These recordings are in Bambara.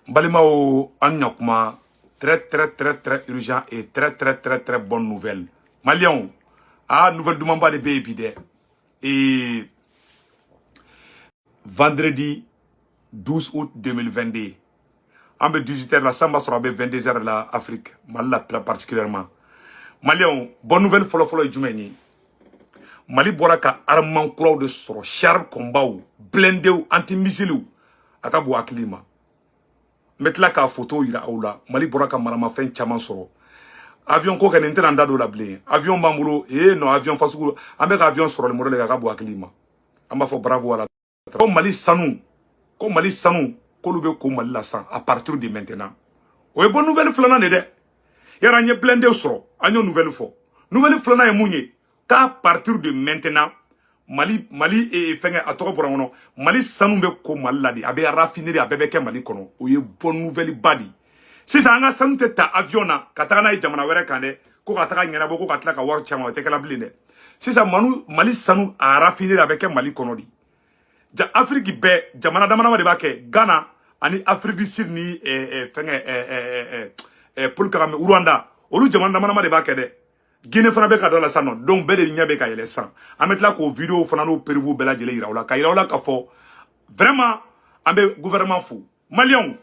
N balimaw, an ɲakuma. Très très très très urgent et très très très très bonne nouvelle. Maliyɛnw, ah, nouvelle dumanba de bɛ yen bi dɛ. Et vendredi 12 août 2022, an bɛ 18 heures la, san b'a sɔrɔ a bɛ 22 heures la Afrique, Mali la particulièrement. Maliyɛnw, bonne nouvelle fɔlɔ-fɔlɔ ye jumɛn ye? Mali bɔra ka armement kuraw de sɔrɔ, char combat, blindéw, anti-missiles. A ka bon hakili ma. N bɛ tila k'a photo yira aw la. Mali bɔra ka maramafɛn caman sɔrɔ. Avion ko kɔni, n tɛna n da don o la bilen. Avion b'an bolo. Ee non, avion fasugu, an bɛ ka avion sɔrɔ nin modèle a ka bon hakili ma. An b'a fɔ bravo à la. Ko Mali sanu, ko Mali sanu, k'olu bɛ ko Mali la san à partir de maintenant. O ye bonne nouvelle filanan de dɛ. Yara an ye blindé sɔrɔ, an y'o nouvelle fɔ. Nouvelle filanan ye mun ye? Qu'à partir de maintenant, Mali fɛngɛ, a tɔgɔ bɔra n kɔnɔ, Mali sanu bɛ ko Mali la de, a bɛ raffinerie, a bɛɛ bɛ kɛ Mali kɔnɔ. O ye bonne nouvelle ba de ye. Sisan an ka sanu tɛ ta avion na ka taga n'a ye jamana wɛrɛ kan dɛ, ko ka taga ɲɛnabɔ, ko ka tila ka wari caman, o tɛ kɛla bilen dɛ. Sisan manu Mali sanu a raffinerie, a bɛ kɛ Mali kɔnɔ de. Ja Afrique bɛɛ, jamana dama dama de b'a kɛ, Ghana ani Afrique du Sud ni fɛngɛ, Paul Kagame, Rwanda, olu jamana dama dama de b'a kɛ dɛ. Guinée fana bɛ ka dɔ la sisan nɔ. Donc bɛɛ de ɲɛ bɛ ka yɛlɛ sisan. An bɛ tila k'o vidéo fana n'o preuve bɛɛ lajɛlen yira aw la, ka yira aw la k'a fɔ vraiment an bɛ gouvernement fo. Maliyɛnw,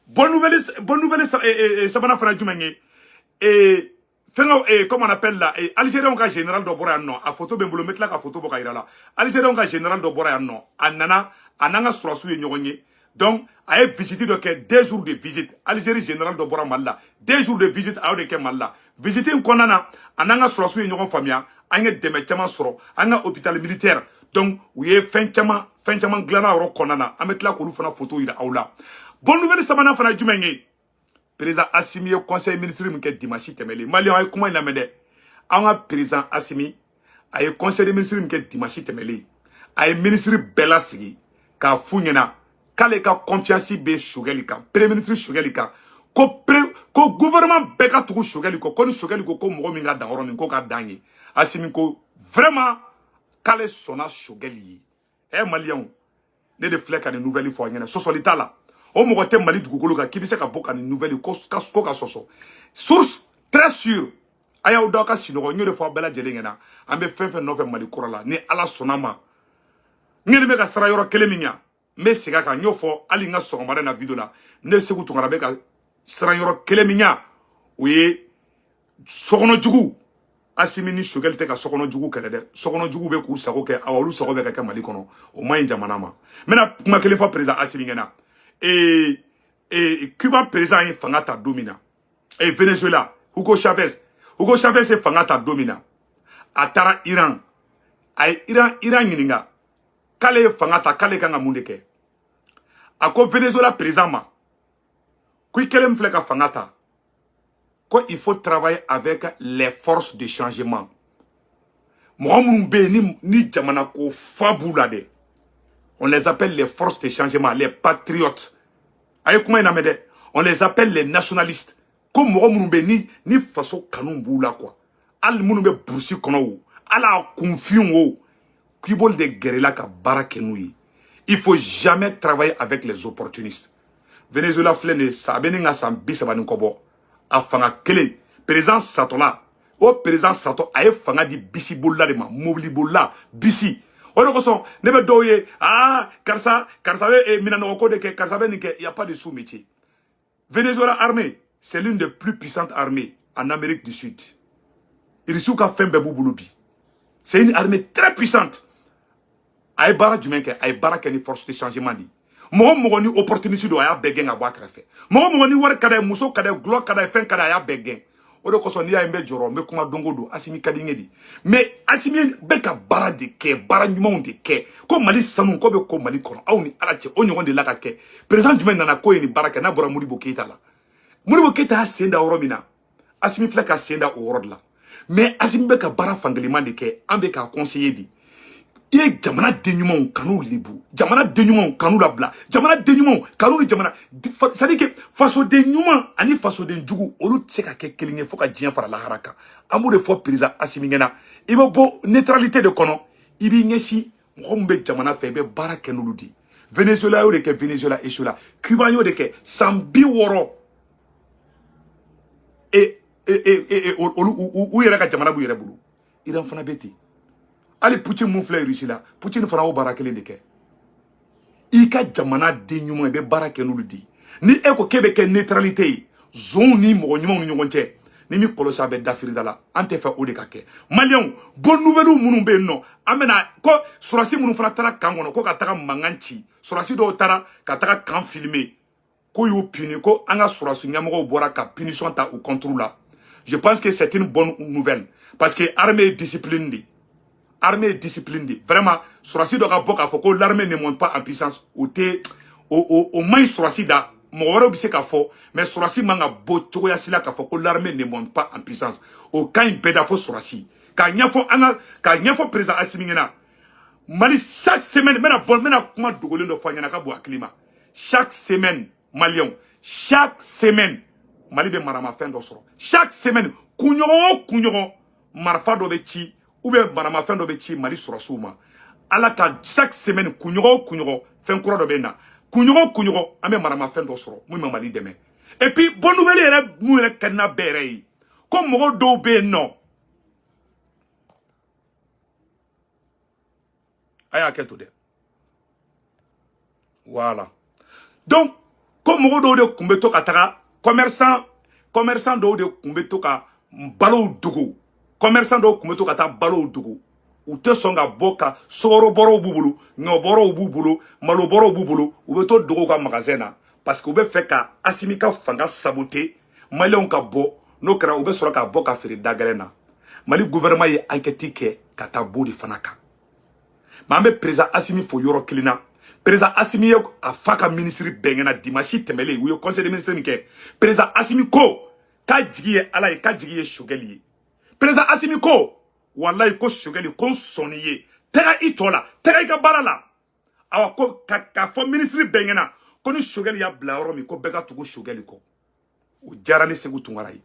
bonne nouvelle, bonne nouvelle sabanan fana jumɛn ye? Fɛngɛ, comment on appelle la, Algériens ka général dɔ bɔra yan nɔ, a photo bɛ n bolo, n bɛ tila ka photo bɔ ka yira la. Algériens ka général dɔ bɔra yan nɔ, a nana, a n'an ka sɔrɔsiw ye ɲɔgɔn ye. Donc a ye visite dɔ kɛ, 2 jours de visite. Algérie général dɔ bɔra Mali la, 2 jours de visite a y'o de kɛ Mali la. Visite in kɔnɔna na, a n'an ka sɔrɔsiw ye ɲɔgɔn faamuya, an ye dɛmɛ caman sɔrɔ an ka hôpital militaire. Donc u ye fɛn caman, fɛn caman dilanna yɔrɔ kɔnɔna na. An bɛ tila k'olu fana photo yira aw la. Bonne nouvelle sabanan fana ye jumɛn ye? Président Assimi ye conseil ministre min kɛ dimanche tɛmɛlen. Maliyɛnw, a ye kuma in lamɛn dɛ. An ka président Assimi a ye conseil des ministres min kɛ dimanche tɛmɛlen, a ye ministre bɛɛ lasigi k'a f'u ɲɛna k'ale ka confiance bɛ Choguel kan, premier ministre Choguel kan, ko pre ko gouvernement bɛɛ ka tugu Choguel kɔ, ko ni Choguel ko ko mɔgɔ min ka dan yɔrɔ min, ko ka dan ye. Assimi ko vraiment k'ale sɔnna Choguel ye. Ɛ maliyɛnw, ne de filɛ ka nin nouvelle fɔ aw ɲɛna, sɔsɔli t'a la. O mɔgɔ tɛ Mali dugukolo kan k'i bɛ se ka bɔ ka nin nouvelle ko ka sɔsɔ. Source très sûre. A y'aw da aw ka sinɔgɔ. N y'o de fɔ aw bɛɛ lajɛlen ɲɛna. An bɛ fɛn fɛn nɔfɛ Mali kura la, ni Ala sɔnna ma, n kɛlen bɛ ka sara yɔrɔ kelen min ɲa, n bɛ segin a kan. N y'o fɔ hali n ka sɔgɔmada na vidéo la. Ne Segu Tunkara bɛ ka siran yɔrɔ kelen min ɲa, o ye sokɔnɔjugu. Asimi ni Choguel tɛ ka sokɔnɔjugu kɛlɛ dɛ. Sokɔnɔjugu bɛ k'u sago kɛ, awa, olu sago bɛ ka kɛ Mali kɔnɔ, o man ɲi jamana ma. N bɛna kuma kelen fɔ président Asimi ɲɛna. Ee Cuba président ye fanga ta don min na, Venezuela, Hugo Chavez, Hugo Chavez ye fanga ta don min na, a taara Iran, a ye Iran ɲininka k'ale ye fanga ta, k'ale kan ka mun de kɛ. A ko Venezuela président ma ko i kɛlen min filɛ ka fanga ta, ko il faut travailler avec les forces de changement, mɔgɔ minnu bɛ yen ni jamana ko fa b'u la dɛ. On les appelle les forces de changement, les patriotes. A ye kuma in lamɛn dɛ. On les appelle les nationalistes. Ko mɔgɔ minnu bɛ yen ni faso kanu b'u la quoi, hali minnu bɛ brousse kɔnɔ o, hali a kunfinw o, k'i b'olu de gɛrɛ la ka baara kɛ n'u ye. Il faut jamais travailler avec les opportunistes. Venezuela filɛ nin ye sa, a bɛ ni ka san 30 ni kɔ bɔ a fanga kelen. Président satɔla, o président satɔ, a ye fanga di bisi bolila de ma, mobili bolila bisi. O de kosɔn ne bɛ dɔw ye: aa karisa, karisa bɛ minɛnɔgɔ de kɛ, karisa bɛ nin kɛ. Il y a pas de sous métier. Venezuela armée, c'est l'une des plus puissantes armées en Amérique du Sud. Irisiw ka fɛn bɛɛ b'u bolo bi. C'est une armée très puissante. A ye baara jumɛn kɛ? A ye baara kɛ ni force de changement de ye. Mɔgɔ mɔgɔ ni opportuniste don, a y'a bɛɛ gɛn ka bɔ a kɛrɛfɛ. Mɔgɔ mɔgɔ ni wari ka d'a ye, muso ka d'a ye, gulɔ ka d'a ye, fɛn ka d'a ye, a y'a bɛɛ gɛn. O de kosɔn n'i y'a ye n bɛ jɔrɔ, n bɛ kuma don o don, Asimi ka di n ye de. Mais Asimi bɛ ka baara de kɛ, baara ɲumanw de kɛ. Ko Mali sanu ko bɛ ko Mali kɔnɔ, aw ni Ala cɛ, o ɲɔgɔn de la ka kɛ. Président jumɛn nana ko ye nin baara kɛ n'a bɔra Modibo Keyita la? Modibo Keyita y'a sen da yɔrɔ min na, Asimi filɛ ka sen da o yɔrɔ de la. Mais Asimi bɛ ka baara fankelen de kɛ, an bɛ k'a conseiller de. I ye jamana den ɲumanw kanu lebu, jamana den ɲumanw kanu labila, jamana den ɲumanw kanu ni jamana, c'est à dire que fasoden ɲuman ani fasoden jugu, olu tɛ se ka kɛ kelen ye fo ka diɲɛ fara lahara kan. An b'o de fɔ président Asimi ɲɛna. I bɛ bɔ neutralité de kɔnɔ, i b'i ɲɛsin mɔgɔ min bɛ jamana fɛ, i bɛ baara kɛ n'olu de ye. Venezuela y'o de kɛ, Venezuela échoué la. Cuba y'o de kɛ san 60. E olu u yɛrɛ ka jamana b'u yɛrɛ bolo. Iran fana bɛ ten. Hali Poutine mun filɛ Russie la, Poutine fana y'o baara kelen de kɛ. I ka jamana den ɲuman, i bɛ baara kɛ n'olu de ye. Ni e ko k'e bɛ kɛ neutralité ye zonw ni mɔgɔ ɲumanw ni ɲɔgɔn cɛ, ni mi kɔlɔsi, a bɛ dafiri da la. An tɛ fɛ o de ka kɛ. Maliyɛnw, bonne nouvelle minnu bɛ yen nɔ, an bɛna ko sɔrɔsi minnu fana taara camp kɔnɔ ko ka taga mankan ci, sɔrɔsi dɔw taara ka taga camp filmer, ko y'u puni, ko an ka sɔrɔsi ɲɛmɔgɔw bɔra ka punition ta u contre la. Je pense que c'est une bonne nouvelle, parce que armée ye discipline de, armée ye discipline de. Vraiment, sɔrɔsi dɔ ka bɔ k'a fɔ ko l'armée ne monte pas en puissance, o tɛ o man ɲi sɔrɔsi da. Mɔgɔ wɛrɛw bɛ se k'a fɔ, mais sɔrɔsi man ka bɔ cogoya si la k'a fɔ ko l'armée ne monte pas en puissance. O ka ɲi bɛɛ da fo sɔrɔsi k'a ɲɛfɔ an ka k'a ɲɛfɔ président Assimi ɲɛna. Mali, chaque semaine, n bɛna bɔ, n bɛna kuma dogolen dɔ fɔ a ɲɛna ka bɔ hakili ma. Chaque semaine, maliyɛnw, chaque semaine, Mali bɛ maramafɛn dɔ sɔrɔ. Chaque semaine, kunɲɔgɔn o kunɲɔgɔn, marifa dɔ bɛ ci ou bien maramafɛn dɔ bɛ ci Mali sɔrɔsiw ma. Ala ka, chaque semaine, kunɲɔgɔn o kunɲɔgɔn, fɛn kura dɔ bɛ na. Kunɲɔgɔn o kunɲɔgɔn, an bɛ maramafɛn dɔ sɔrɔ mun bɛ Mali dɛmɛ. Et puis, bonne nouvelle yɛrɛ mun yɛrɛ ka di n'a bɛɛ yɛrɛ ye, ko mɔgɔ dɔw bɛ yen nɔ, a y'a kɛ to dɛ. Voilà, donc ko mɔgɔ dɔw de tun bɛ to ka taga commerçant dɔw de tun bɛ to ka balow dogo, commerçant dɔw tun bɛ to ka taa balow dogo. U tɛ sɔn ka bɔ ka sukaro bɔrɔw b'u bolo, ɲɔ bɔrɔw b'u bolo, malo bɔrɔw b'u bolo, u bɛ to dogo ka magasin na, parce que u bɛ fɛ ka Assimi ka fanga saboter, maliyɛnw ka bɔ. N'o kɛra, u bɛ sɔrɔ ka bɔ ka feere da gɛlɛn na. Mali gouvernement ye enquête kɛ ka taa b'o de fana kan. Mais an bɛ président Assimi fo yɔrɔ kelen na. Président Assimi ye a fa ka ministre bɛɛ ɲɛna dimanche tɛmɛlen, u ye conseil des ministres min kɛ. Président Assimi ko k'a jigi ye Ala ye, k'a jigi ye Choguel ye. Président Assimi ko walayi, ko Choguel, ko n sɔnni ye, taga i tɔ la, taga i ka baara la. Awa, ko ka fɔ ministre bɛɛ ɲɛna ko ni Choguel y'a bila yɔrɔ min, ko bɛɛ ka tugu Choguel kɔ. O diyara ni Sékou Tounkara ye,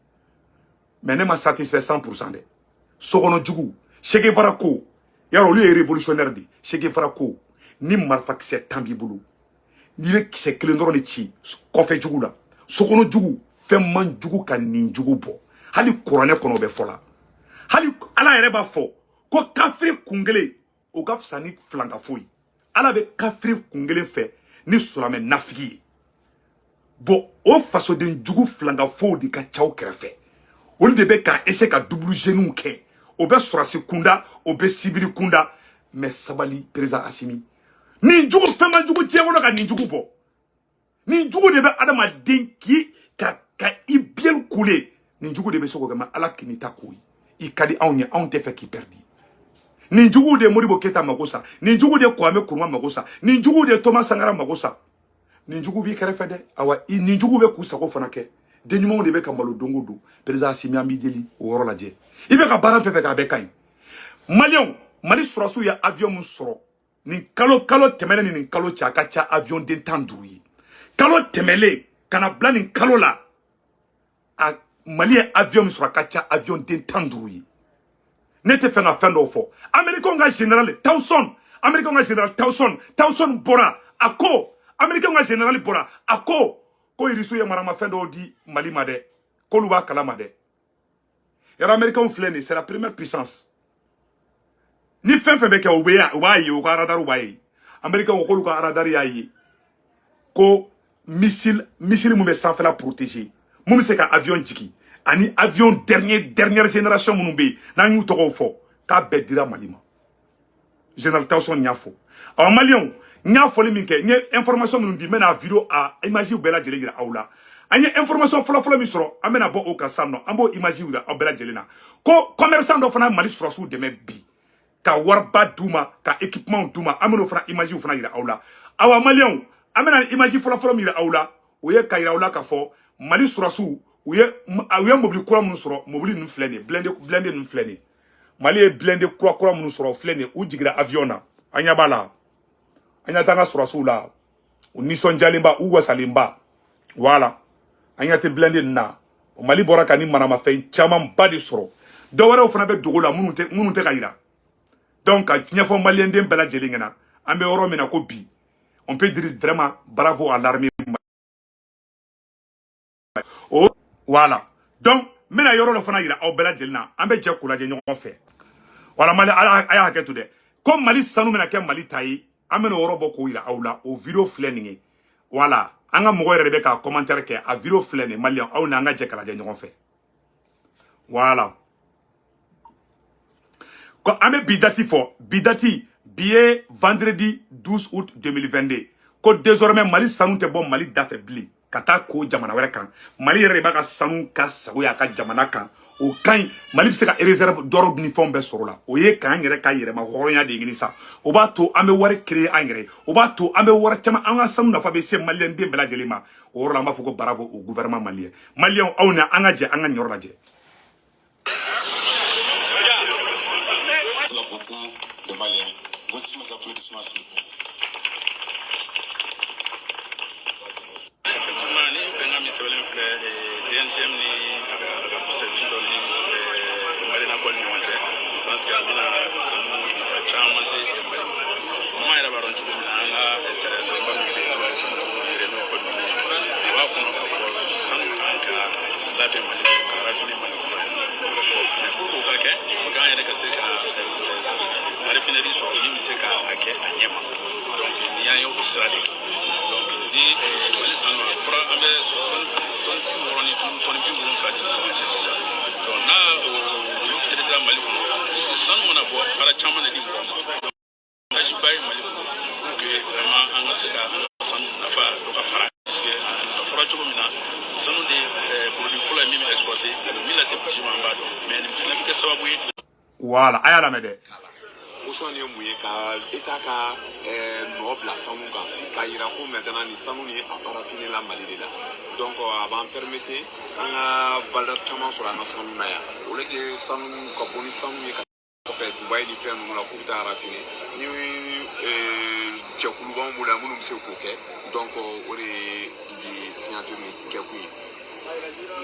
mais ne ma satisfait 100% dɛ. Sokɔnɔ jugu, Che Guevara ko yarɔ, olu ye révolutionnaire de. Che Guevara ko ni marifakisɛ 10 b'i bolo, n'i bɛ kisɛ kelen dɔrɔn de ci kɔfɛ jugu la. Sokɔnɔ jugu, fɛn man jugu ka nin jugu bɔ. Hali kuranɛ kɔnɔ, o bɛ fɔ la, hali Ala yɛrɛ b'a fɔ ko kafiri kun kelen, o ka fisa ni filankafo ye. Ala bɛ kafiri kun kelen fɛ ni silamɛ nafigi ye. Bon, o fasoden jugu filankafow de ka ca aw kɛrɛfɛ. Olu de bɛ ka essayer ka double jeu kɛ. O bɛ sɔrɔsi kunda, o bɛ civil kunda. Mais sabali, président Assimi, nin jugu, fɛn man jugu diɲɛ kɔnɔ ka nin jugu bɔ. Nin jugu de bɛ adamaden k'i ka i biyɛn kule. Nin jugu de bɛ se k'o kɛ. Ma Ala k'i ta k'o ye, i ka di anw ye, anw tɛ fɛ k'i perdi. Nin jugu de Modibo Keyita mago sa, nin jugu de Kwame Nkrumah mago sa, nin jugu de Thomas Sankara mago sa. Nin jugu b'i kɛrɛfɛ dɛ. Awa, nin jugu bɛ k'u sago fana kɛ. Den ɲumanw de bɛ ka malo don o don. Président Assimi, an b'i deli, o yɔrɔ lajɛ. I bɛ ka baara fɛn fɛn kɛ, a bɛɛ ka ɲi. Maliyɛnw, Mali sɔrɔsiw ye avion mun sɔrɔ nin kalo tɛmɛnen ni nin kalo cɛ, a ka ca avion den 15 ye. Kalo tɛmɛlen ka na bila nin kalo la, a Mali ye avion min sɔrɔ, a ka ca avion den 15 ye. Ne tɛ fɛ ka fɛn dɔw fɔ. Américain ka général Towson, américain ka général Towson bɔra, a ko, américain ka général bɔra, a ko Irisiw ye maramafɛn dɔw di Mali ma dɛ, k'olu b'a kalama dɛ. Yɔrɔ, américain filɛ nin, c'est la première puissance. Ni fɛn fɛn bɛ kɛ, u bɛ u b'a ye, u ka radar b'a ye. Américain ko k'olu ka radar y'a ye ko missile mun bɛ sanfɛla protéger, mun bɛ se ka avion jigin, ani avion dernière génération minnu bɛ yen, n'an y'u tɔgɔw fɔ, k'a bɛɛ dira Mali ma. Général Towson y'a fɔ. Awa, maliyɛnw, n y'a fɔli min kɛ, n ye information minnu di, n bɛna vidéo a image bɛɛ lajɛlen yira aw la. An ye information fɔlɔ-fɔlɔ min sɔrɔ, an bɛna bɔ o kan sisan nɔ. An b'o image yira aw bɛɛ lajɛlen na ko commerçant dɔ fana ye Mali sɔrɔsiw dɛmɛ bi ka wariba d'u ma, ka équipement d'u ma. An bɛn'o fana image fana yira aw la. Awa, maliyɛnw, an bɛna image fɔlɔ-fɔlɔ min yira aw la, o ye ka yira aw la k'a fɔ Mali sɔrɔsiw u ye mobili kura minnu sɔrɔ. Mobili ninnu filɛ nin ye, blindé ninnu filɛ nin ye. Mali ye blindé kura kura minnu sɔrɔ, filɛ nin ye. U jiginra avion na, an ɲɛ b'a la, an ɲɛ t'an ka sɔrɔsiw la, u nisɔndiyalenba, u wasalenba. Voilà, an ɲɛ tɛ blindé ninnu na. Mali bɔra ka ni maramafɛn camanba de sɔrɔ. Dɔ wɛrɛw fana bɛ dogo la, minnu tɛ ka yira. Donc ka ɲɛfɔ maliyɛnden bɛɛ lajɛlen ɲɛna, an bɛ yɔrɔ min na ko bi, On peut dire vraiment bravo à l'armée. Oh, voilà. Donc, n bɛna yɔrɔ dɔ fana yira aw bɛɛ lajɛlen na. An bɛ jɛ k'u lajɛ ɲɔgɔn fɛ. Wala Mali, a y'a hakɛ to dɛ. Ko Mali sanu bɛna kɛ Mali ta ye. An bɛna o yɔrɔ bɔ k'o yira aw la. O vidéo filɛ nin ye. Voilà. An ka mɔgɔ yɛrɛ de bɛ ka commentaire kɛ. A vidéo filɛ nin ye. Maliyɛn, aw n'an ka jɛ k'a lajɛ ɲɔgɔn fɛ. Voilà. Ko an bɛ bi date fɔ. Bi date, bi ye vendredi 12 août 2022. Ko désormais Mali sanu tɛ bɔ Mali dafɛ bilen ka taa ko jamana wɛrɛ kan. Mali yɛrɛ de b'a ka sanu ka sago y'a ka jamana kan. O ka ɲi. Mali bɛ se ka réserve d'or ni fɛnw bɛɛ sɔrɔ o la. O ye k'an yɛrɛ ka yɛrɛma hɔrɔnya de ɲini sa. O b'a to an bɛ wari créer an yɛrɛ ye. O b'a to an bɛ wari caman, an ka sanu nafa bɛ se maliyɛn den bɛɛ lajɛlen ma. O yɔrɔ la, an b'a fɔ ko bravo au gouvernement malien. Maliyɛnw, aw ni an ka jɛ an ka nin yɔrɔ lajɛ. Beaucoup de Maliens. Voici mes applaudissements, s'il vous plaît. Effectivement, ni bɛnkan min sɛbɛnlen filɛ DNGM ni a ka service dɔ ni Marina Gold ni ɲɔgɔn cɛ, je pense que a bɛna sanu nafa caman se Mali ma. Komi an yɛrɛ b'a dɔn cogo min na, an ka sariya sɛbɛnba min bɛ yen, n'o ye sanu yɛrɛ, n'o code minier ye, a b'a kɔnɔ k'a fɔ sanu kan ka labɛn Mali kɔnɔ, ka raffiner Mali kɔnɔ yan. Mais pour que o ka kɛ, il faut k'an yɛrɛ ka se ka raffinerie sɔrɔ min bɛ se ka a kɛ a ɲɛ ma. Donc nin y'an ye o sira de kan. Donc ni Mali sanu, a fɔra an bɛ sanu tɔni 65, tɔni 70 de ni ɲɔgɔn cɛ sisan. Donc n'a olu traitera Mali kɔnɔ, puisque sanu mana bɔ, baara caman de di mɔgɔ ma. Donc ba ye Mali kɔnɔ pour que vraiment an ka se ka an ka sanu nafa dɔ ka fara, puisque a fɔra cogo min na, sanu de produit fɔlɔ ye min bɛ exporter, a bɛ min lase budget ma, an b'a dɔn, mais nin fana bɛ kɛ sababu ye. Voilà, a y'a lamɛn dɛ. Motion ye mun ye? Ka État ka nɔ bila sanu kan, k'a yira ko maintenant ni sanu ni a paraffiner la Mali de la. Donc a b'an permettre an ka valeur caman sɔrɔ an ka sanu na yan, au lieu que sanu ka bɔ ni sanu ye ka kɔfɛ Dubayi ni fɛn ninnu la k'u bɛ taa raffiner. Ni jɛkulu b'anw bolo yan minnu bɛ se k'o kɛ. Donc o de ye bi signature ni kɛkun ye.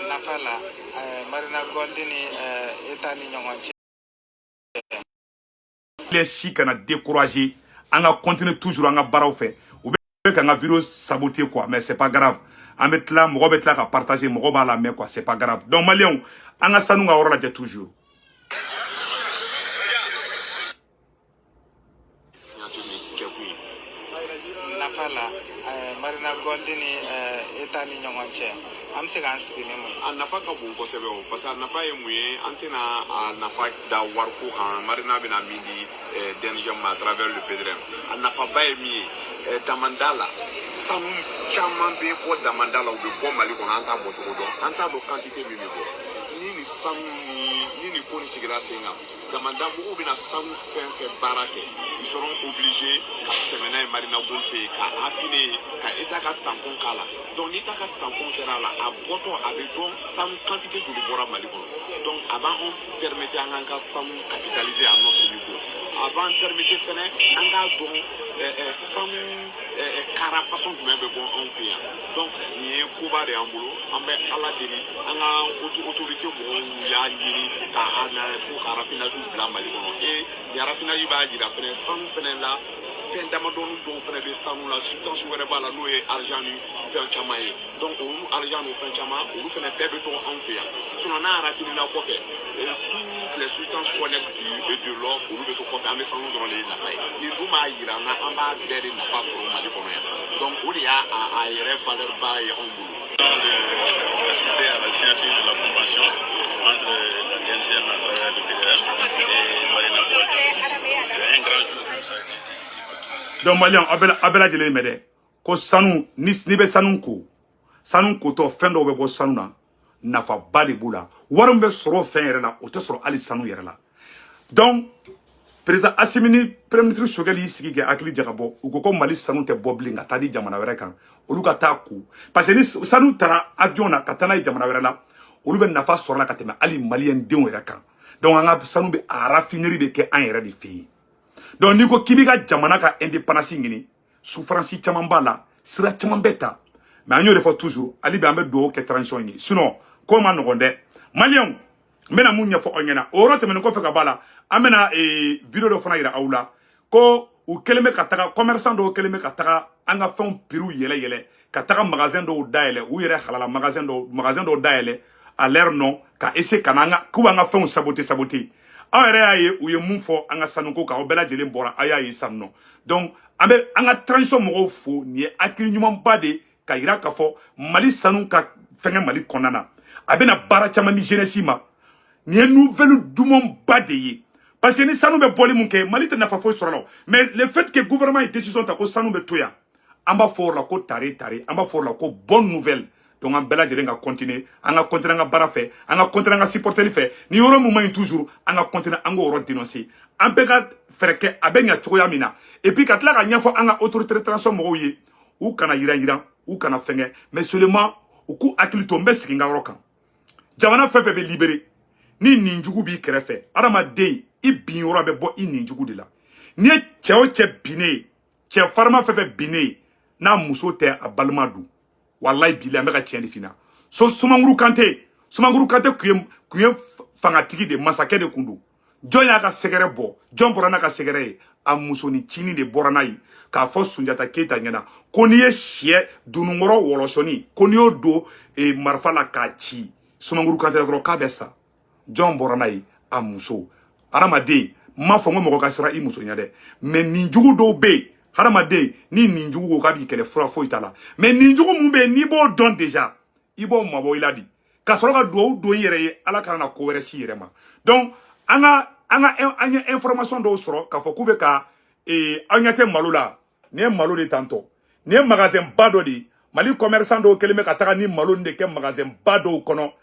Nafa la Marina Gold ni État ni ɲɔgɔn cɛ. Les si kana décourager, an ka continuer toujours an ka baaraw fɛ. U bɛ k'an ka vidéo saboter quoi, mais c'est pas grave. An bɛ tila, mɔgɔ bɛ tila ka partager, mɔgɔ b'a lamɛn quoi, c'est pas grave. Donc maliyɛnw, an ka sanu ka yɔrɔ lajɛ toujours. Signature ni kɛkun ye. Nafa la Marina Gold ni État ni ɲɔgɔn cɛ, an bɛ se k'an sigi ni mun ye? A nafa ka bon kosɛbɛ o, parce que a nafa ye mun ye? An tɛna a nafa da wariko kan. Marina bɛna min di DNGM ma à travers le PDRM, a nafaba ye min ye, damanda la, sanu caman bɛ bɔ damanda la, u bɛ bɔ Mali kɔnɔ, an t'a bɔcogo dɔn, an t'a dɔn quantité min bɛ bɔ. Ni nin sanu ni nin ko nin sigira sen kan, damanda mɔgɔw bɛna sanu fɛn fɛn baara kɛ, ils seront obligés ka tɛmɛ n'a ye Marina Gold fɛ yen ka affiner yen, ka État ka tampon k'a la. Donc ni État ka tampon kɛra a la, a bɔtɔ a bɛ dɔn sanu quantité joli bɔra Mali kɔnɔ. Donc a b'an permettre an k'an ka sanu capitaliser à notre niveau. A b'an permettre fɛnɛ an k'a dɔn sanu kara façon jumɛn bɛ bɔ anw fɛ yan. Donc nin ye koba de y'an bolo. An bɛ Ala deli, an ka autorité mɔgɔw y'a ɲini ka an na ko ka raffinage bila Mali kɔnɔ. Et nin raffinage b'a jira fɛnɛ sanu fɛnɛ la, fɛn damadɔni dɔw fɛnɛ bɛ sanu la, substance wɛrɛ b'a la, n'o ye argent ni fɛn caman ye. Donc olu argent ni fɛn caman, olu fɛnɛ bɛɛ bɛ to anw fɛ yan. Sinon n'a raffiné la kɔfɛ, toutes les substances connexes du et de l'or, olu bɛ to kɔfɛ, an bɛ sanu dɔrɔn de nafa ye. Nin dun b'a yira an na an b'a bɛɛ de nafa sɔrɔ Mali kɔnɔ yan. Donc o de y'a a yɛrɛ valeur ba ye anw bolo. Assister à la signature de la convention entre la DNGM à travers le PDRM et Marina Gold. C'est un grand jour, ça a été dit ici par tout Donc maliyɛn, aw bɛɛ lajɛlen mɛn dɛ, ko sanu ni n'i bɛ sanu ko, sanu kotɔ, fɛn dɔw bɛ bɔ sanu na, nafaba de b'u la. Wari min bɛ sɔrɔ o fɛn yɛrɛ la, o tɛ sɔrɔ hali sanu yɛrɛ la. Donc président Assimi ni premier ministre Choguel y'i sigi kɛ hakili jagabɔ. U ko ko Mali sanu tɛ bɔ bilen ka taa di jamana wɛrɛ kan, olu ka taa ko, parce que ni sanu taara avion na ka taa n'a ye jamana wɛrɛ la, olu bɛ nafa sɔrɔ la ka tɛmɛ hali maliyɛn denw yɛrɛ kan. Donc an ka sanu bɛ a raffinerie bɛ kɛ an yɛrɛ de fɛ yen. Donc n'i ko k'i b'i ka jamana ka indépendance ɲini, souffrance caman b'a la, sira caman bɛ ta, mais an y'o de fɔ toujours. Hali bi an bɛ dugawu kɛ transition ye, sinon ko ma nɔgɔn dɛ. Maliyɛnw, n bɛna mun ɲɛfɔ aw ɲɛna o yɔrɔ tɛmɛnen kɔfɛ ka b'a la, an bɛna vidéo dɔ fana yira aw la ko u kɛlen bɛ ka taga, commerçant dɔw kɛlen bɛ ka taga. An ka fɛnw prixw yɛlɛ yɛlɛ, ka taga magasin dɔw dayɛlɛ, u yɛrɛ halala magasin dɔw dayɛlɛ à leur nom, ka essayer ka na an ka k'u b'an ka fɛnw saboter saboter. Aw yɛrɛ y'a ye u ye mun fɔ an ka sanuko kan, aw bɛɛ lajɛlen bɔra, aw y'a ye sisan nɔ. Donc an bɛ an ka transition mɔgɔw fo. Nin ye hakili ɲumanba de ka yira k'a fɔ Mali sanu ka fɛngɛ Mali kɔnɔna na, a bɛna baara caman di jeunesse ma. Nin ye nouvelle dumanba de ye, parce que ni sanu bɛ bɔli mun kɛ, Mali tɛ nafa foyi sɔrɔ la o. Mais le fait que gouvernement ye décision ta ko sanu bɛ to yan, an b'a fɔ o la ko tare tare, an b'a fɔ o la ko bonne nouvelle. Donc an bɛɛ lajɛlen ka continuer, an ka continuer an ka baara fɛ, an ka continuer an ka supporteli fɛ. Ni yɔrɔ mun man ɲi toujours, an ka continuer an k'o yɔrɔ dénoncer, an bɛɛ ka fɛɛrɛ kɛ a bɛ ɲɛ cogoya min na. Et puis ka tila ka ɲɛfɔ an ka autorité de transition mɔgɔw ye, u kana yiran yiran, u kana fɛngɛ, mais seulement u k'u hakili to. N bɛ sigi n ka yɔrɔ kan. Jamana fɛn fɛn bɛ libéré, ni ninjugu b'i kɛrɛfɛ, adamaden i bin yɔrɔ bɛ bɔ i ninjugu de la. N'i ye cɛ o cɛ binnen ye, cɛ farima fɛn fɛn binnen ye, n'a muso tɛ, a balima don. Walayi bi an bɛ ka tiɲɛ de f'i ɲɛna. So Sumanguru Kante, Sumanguru Kante kun ye fangatigi de, masakɛ de kun don. Jɔn y'a ka sɛgɛrɛ bɔ? Jɔn bɔra n'a ka sɛgɛrɛ ye? A musonin cinin de bɔra n'a ye k'a fɔ Sunjata Keyita ɲɛna ko n'i ye sɛ dununkɔrɔ wɔlɔsɔni, ko n'i y'o don marifa la k'a ci Sumanguru Kante la dɔrɔn, k'a bɛ sa. Jɔn bɔra n'a ye? A muso. Hadamaden, n m'a fɔ n ko mɔgɔ ka siran i muso ɲɛ dɛ, mais ninjugu dɔw bɛ yen, hadamaden ni ninjugu ko k'a b'i kɛlɛ, fura foyi t'a la. Mais ninjugu mun bɛ yen, n'i b'o dɔn déjà, i b'o mabɔ i la de, ka sɔrɔ ka duwawu don i yɛrɛ ye, Ala kana na ko wɛrɛ s'i yɛrɛ ma. Donc an ka an ye information dɔw sɔrɔ k'a fɔ k'u bɛ ka aw ɲɛ tɛ malo la. Nin ye malo de tantɔ, nin ye magasin ba dɔ de ye. Mali commerçant dɔw kɛlen bɛ ka taga ni malo nin de kɛ magasin ba dɔw kɔnɔ.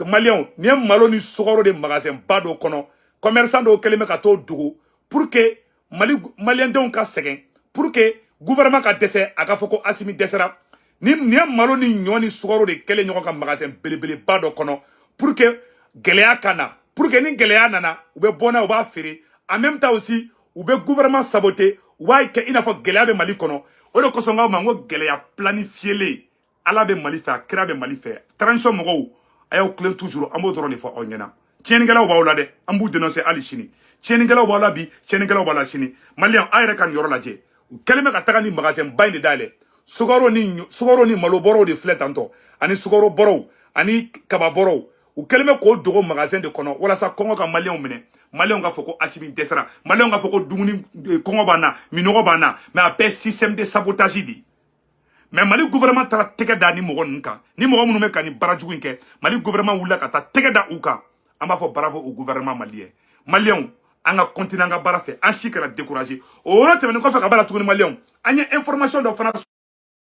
Maliyɛnw, nin ye malo ni sukaro de magasin ba dɔw kɔnɔ. Commerçant dɔw kɛlen bɛ ka t'o dogo pour que Mali maliyɛndenw ka sɛgɛn, pour que gouvernement ka dɛsɛ, a ka fɔ ko Asimi dɛsɛra. Ni nin ye malo ni ɲɔ ni sukaro de kɛlen ɲɔgɔn kan magasin belebeleba dɔ kɔnɔ, pour que gɛlɛya ka na, pour que ni gɛlɛya nana, u bɛ bɔ n'a ye, u b'a feere. En même temps aussi, u bɛ gouvernement saboter, u b'a kɛ i n'a fɔ gɛlɛya bɛ Mali kɔnɔ. O de kosɔn n k'aw ma n ko gɛlɛya planifielen. Ala bɛ Mali fɛ, a kira bɛ Mali fɛ. Transition mɔgɔw, a y'aw tilen toujours, an b'o dɔrɔn de fɔ aw ɲɛna. Tiɲɛnikɛlaw b'aw la dɛ, an b'u dénoncer hali sini. Tiɲɛnikɛlaw b'aw la bi, tiɲɛnikɛlaw b'aw la sini. Maliyɛn, aw yɛrɛ ka nin yɔrɔ lajɛ. U kɛlen bɛ ka taga ni magasin ba in de dayɛlɛ. Sukaro ni malo bɔrɔw de filɛ tantɔ, ani sukaro bɔrɔw ani kaba bɔrɔw. U kɛlen bɛ k'o dogo magasin de kɔnɔ walasa kɔngɔ ka maliyɛnw minɛ, maliyɛnw ka fɔ ko Asimi dɛsɛra, maliyɛnw ka fɔ ko dumuni kɔngɔ b'an na, minɔgɔ b'an na. Mais a bɛɛ système de sabotage de. Mais Mali gouvernement taara tɛgɛ da ni mɔgɔ ninnu kan, ni mɔgɔ minnu bɛ ka nin baara jugu in kɛ. Mali gouvernement wulila ka taa tɛgɛ da u kan. An b'a fɔ bravo au gouvernement malien. Maliyɛnw, an ka continuer an ka baara fɛ, an si kana décourager. O yɔrɔ tɛmɛnen kɔfɛ ka b'a la tuguni, maliyɛnw, an ye information dɔ fana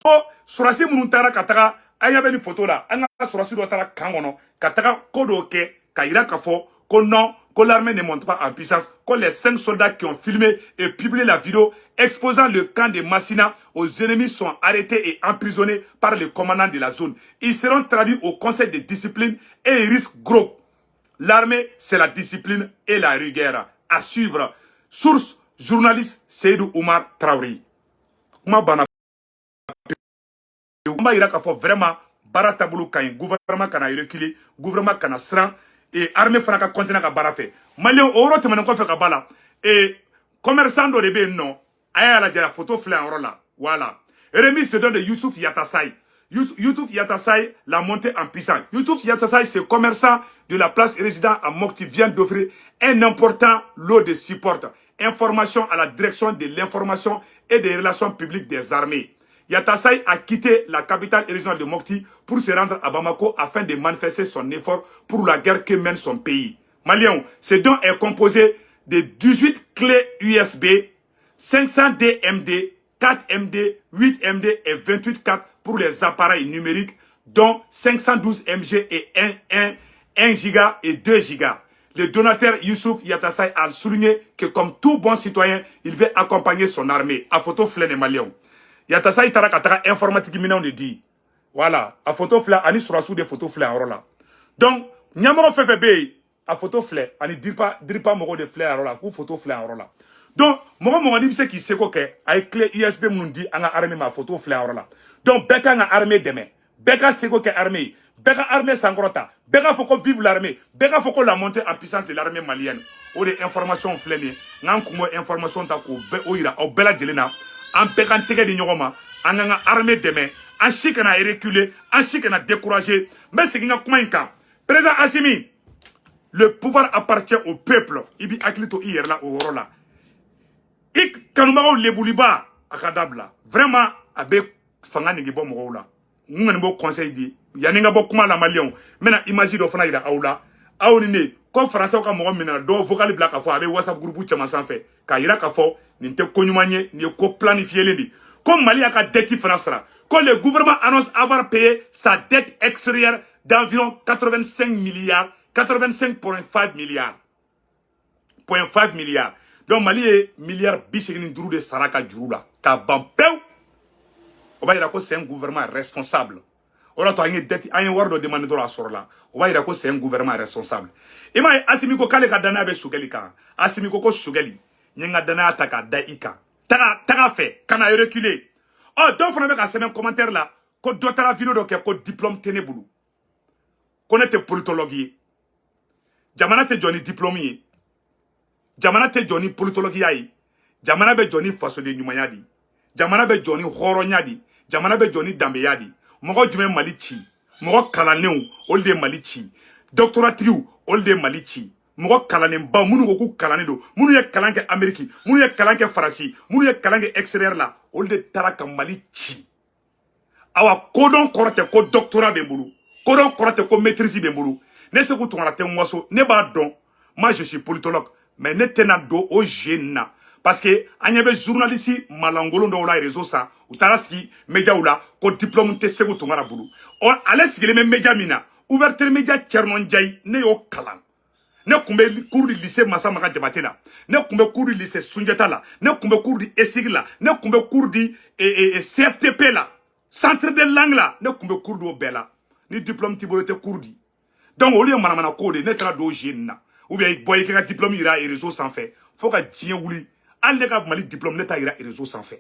ko sɔrɔsi minnu taara ka taga, an ɲɛ bɛ nin photo la, an ka sɔrɔsi dɔ taara camp kɔnɔ ka taga ko dɔw kɛ ka yira k'a fɔ ko non, que l'armée ne monte pas en puissance, que les cinq soldats qui ont filmé et publié la vidéo exposant le camp de Massina aux ennemis sont arrêtés et emprisonnés par le commandant de la zone. Ils seront traduits au conseil de discipline et ils risquent gros. L'armée, c'est la discipline et la rigueur. À suivre. Source, journaliste Seydou Oumar Traoré. Kuma banna. An b'a yira k'a fɔ vraiment baara taabolo ka ɲi. Gouvernement kana reculer, gouvernement kana siran et armée fana ka continuer ka baara fɛ. Maliyɛn, o yɔrɔ tɛmɛnen kɔfɛ ka ba la, et commerçant dɔ de bɛ yen nɔ, a y'a lajɛ, photo filɛ yan yɔrɔ la. Voilà, remise de don de Youssouf Yatasai. Youssouf Yatasai, la montée en puissance. Youssouf Yatasai, ce commerçant de la place résident à Mopti, vient d'offrir un important lot de support information à la direction de l'information et des relations publiques des armées. Yatasai a quitté la capitale régionale de Mopti pour se rendre à Bamako afin de manifester son effort pour la guerre que mène son pays. Maliens, ce don est composé de 18 clés USB, 500 DMD, 4 MD, 8 MD et 28 4 pour les appareils numériques, dont 512 MG et 1, 1, 1 giga et 2 giga. Le donateur Youssouf Yatasai a souligné que comme tout bon citoyen, il veut accompagner son armée. A photo filɛ Maliens. Yatasai taara ka taga informatique minɛnw de di. Voilà, a photo filɛ, ani sɔrɔsiw de photo filɛ a yɔrɔ la. Donc ɲɛmɔgɔ fɛn fɛn bɛ yen, a photo filɛ, ani DIRPA mɔgɔw de filɛ a yɔrɔ la, k'u photo filɛ a yɔrɔ la. Donc mɔgɔ mɔgɔ n'i bɛ se k'i seko kɛ, a ye clé USB minnu di an ka armée ma, a photo filɛ a yɔrɔ la. Donc bɛɛ kan ka armée dɛmɛ, bɛɛ ka seko kɛ armée ye, bɛɛ ka armée sankɔrɔta, bɛɛ k'a fɔ ko vive l'armée, bɛɛ k'a fɔ ko la montée en puissance de l'armée malienne. O de information filɛ nin ye. N k'an kun b'o information ta k'o bɛɛ o yira aw bɛɛ lajɛlen na. An bɛɛ k'an tɛgɛ di ɲɔgɔn ma. An k'an ka armée dɛmɛ, an si kana reculer, an si kana décourager. N bɛ segin n ka kuma in kan. Président Assimi, le pouvoir appartient au peuple. I b'i hakili to i yɛrɛ la o yɔrɔ la. I kanubagaw lebuliba, a ka dabila. Vraiment, a bɛ fanga nege bɔ mɔgɔw la. N kɔni b'o conseil di. Yanni n ka bɔ kuma la, maliyɛnw, n bɛna image dɔ fana yira aw la. Aw ni ne ko faransɛw ka mɔgɔ minɛ, dɔw vocal bila k'a fɔ a bɛ WhatsApp groupe caman sanfɛ k'a yira k'a fɔ nin tɛ ko ɲuman ye, nin ye ko planifié de. Ko Mali y'a ka dette fana sara, ko le gouvernement annonce avoir payé sa dette extérieure d'environ 85 milliards, 85,5 milliards, point 5 milliards. Donc Mali ye miliyari 85 de sara ka juru la k'a ban pewu. O b'a yira ko c'est un gouvernement responsable. O de y'a to an ye dette, an ye wari dɔ demandé dɔrɔn, a sɔrɔla. O b'a yira ko c'est un gouvernement responsable. I m'a ye, Asimi ko k'ale ka danaya bɛ Choguel kan. Asimi ko ko Choguel, n ye n ka danaya ta k'a da i kan, taga taga fɛ, kana reculer. Ɔ, dɔw fana bɛ ka sɛbɛn commentaire la ko dɔ taara vidéo dɔ kɛ ko diplôme tɛ ne bolo, ko ne tɛ politologue ye. Jamana tɛ jɔ ni diplôme ye, jamana tɛ jɔ ni politologiya ye. Jamana bɛ jɔ ni fasoden ɲumanya de, jamana bɛ jɔ ni hɔrɔnya de, jamana bɛ jɔ ni danbeya de. Mɔgɔ jumɛn Mali ci? Mɔgɔ kalannenw, olu de ye Mali ci. Doctoratigiw, olu de ye Mali ci. Mɔgɔ kalannenba minnu ko k'u kalannen don, minnu ye kalan kɛ Amérique, minnu ye kalan kɛ Faransi, minnu ye kalan kɛ extérieur la, olu de taara ka Mali ci. Awa, kodɔn kɔrɔ tɛ ko doctorat bɛ n bolo, kodɔn kɔrɔ tɛ ko maîtrise bɛ n bolo. Ne Seku Tunkara tɛ n waso, ne b'a dɔn. Moi, je suis politologue, mais ne tɛna don o jeu nin na, parce que an ɲɛ bɛ journaliste malankolon dɔw la réseau san, u taara sigi médiaw la ko diplôme tɛ Seku Tunkara bolo. Ɔ, ale sigilen bɛ média min na, Ouverture Média, Thierno Ndiaye, ne y'o kalan. Ne tun bɛ cours du lycée Massa Maga Jabate la, ne tun bɛ cours du lycée Sunjata la, ne tun bɛ cours du ESIG la, ne tun bɛ cours du CFTP la, centre de langue la, ne tun bɛ cours d'o bɛɛ la. Ni diplôme t'i bolo, i tɛ cours di. Donc olu ye manamana ko de ye. Ne taara don o jeu nin na, ou bien bɔ i ka diplôme yira réseau sanfɛ fo ka diɲɛ wuli. Hali ne ka Mali diplôme, ne t'a yira réseau sanfɛ.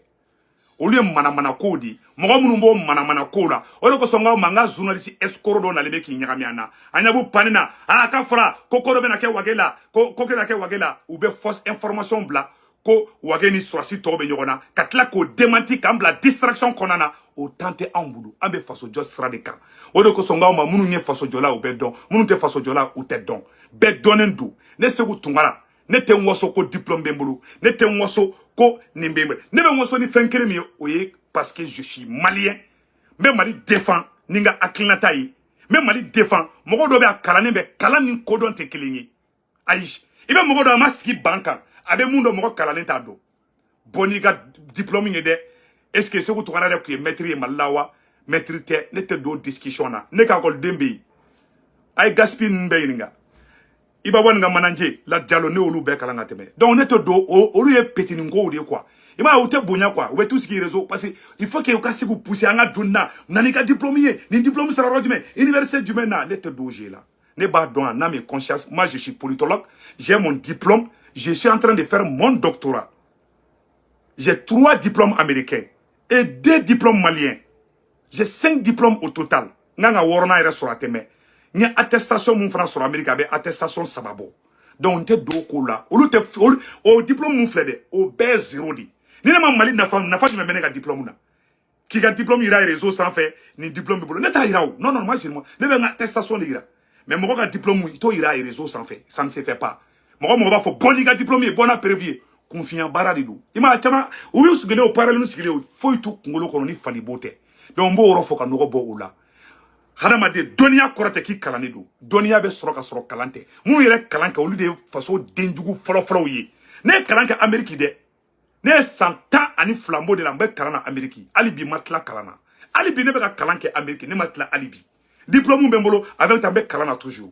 Olu ye manamana kow de ye. Mɔgɔ minnu b'o manamana kow la, o de kosɔn n k'aw ma, n ka journaliste escroc dɔ nalen bɛ k'i ɲagami an na. An ɲɛ b'u panni na. Aa, k'a fɔra ko ko dɔ bɛna kɛ Wage la, ko bɛna kɛ Wage la. U bɛ fausse information bila ko Wage ni sɔrɔsi tɔw bɛ ɲɔgɔn na, ka tila k'o démenti, k'an bila distraction kɔnɔna na. O temps tɛ anw bolo, an bɛ fasojɔ sira de kan. O de kosɔn n k'aw ma, minnu ye fasojɔla, u bɛ dɔn, minnu tɛ fasojɔla, u tɛ dɔn. Bɛɛ dɔnnen don. Ne Seku Tunkara, ne tɛ n waso ko diplôme bɛ n bolo, ne tɛ n waso ko nin bɛ n bolo. Ne bɛ n waso ni fɛn kelen min ye, o ye parce que je suis malien. N bɛ Mali défend ni n ka hakilinata ye, n bɛ Mali défend. Mɔgɔ dɔ bɛ a kalannen bɛ, kalan ni kodɔn tɛ kelen ye. Ayi, i bɛ mɔgɔ dɔ, a ma sigi ban kan, a bɛ mun dɔn, mɔgɔ kalannen t'a dɔn. Bɔ n'i ka diplôme ye dɛ. Est ce que Seku Tunkara yɛrɛ tun ye maître ye Mali la wa? Maître tɛ. Ne tɛ don discussion na. Ne ka ekɔliden bɛ yen, a ye Gaspi ninnu bɛɛ ɲininka, i b'a bɔ nin ka manager la Jalo, ne y'olu bɛɛ kalan ka tɛmɛ. Donc ne tɛ don o, olu ye petinin kow de ye quoi. I m'a ye, u tɛ bonya quoi. U bɛ t'u sigi réseau parce que il faut que u ka se k'u pousser. An ka don na na n'i ka diplôme ye, nin diplôme sara yɔrɔ jumɛn, université jumɛn na? Ne tɛ don o jeu la. Ne b'a dɔn, en âme et conscience, moi, je suis politologue, j'ai mon diplôme, je suis en train de faire mon doctorat, j'ai trois diplômes américains et deux diplômes maliens, j'ai cinq diplômes au total. N kan ka wɔɔrɔnan yɛrɛ sɔrɔ a tɛ mɛn. N ye attestation mun fana sɔrɔ Amérique, a bɛ attestation 3 bɔ. Donc n tɛ don o ko la. Olu tɛ olu o diplôme mun filɛ dɛ, o bɛɛ ye zéro de. Ni ne ma Mali nafa, nafa jumɛn bɛ ne ka diplôme na? K'i ka diplôme yira réseau sanfɛ, nin diplôme b'i bolo, ne t'a yira o. Non, non, moi je, ne bɛ n ka attestation de yira. Mais mɔgɔ ka diplôme, i t'o yira réseau sanfɛ, ça ne se fait pas. Mɔgɔ b'a fɔ bɔ n'i ka diplôme ye, bɔ n'a preuve ye, kunfinya baara de don. I m'a caman, u b'u sigilen, o parallèle sigilen, o foyi t'u kunkolo kɔnɔ ni falibo tɛ. Donc n b'o yɔrɔ fɔ ka nɔgɔ bɔ o la. Hadamaden, dɔnniya kɔrɔ tɛ k'i kalannen don. Dɔnniya bɛ sɔrɔ ka sɔrɔ kalan tɛ. Minnu yɛrɛ kalan kɛ, olu de ye faso denjugu fɔlɔfɔlɔw ye. Ne ye kalan kɛ Amérique dɛ, ne ye san 12 n b'o de la, n bɛ kalan na Amérique. Hali bi n ma tila kalan na, hali bi ne bɛ ka kalan kɛ Amérique, ne ma tila hali bi. Diplôme bɛ n bolo, avec temps n bɛ kalan na toujours,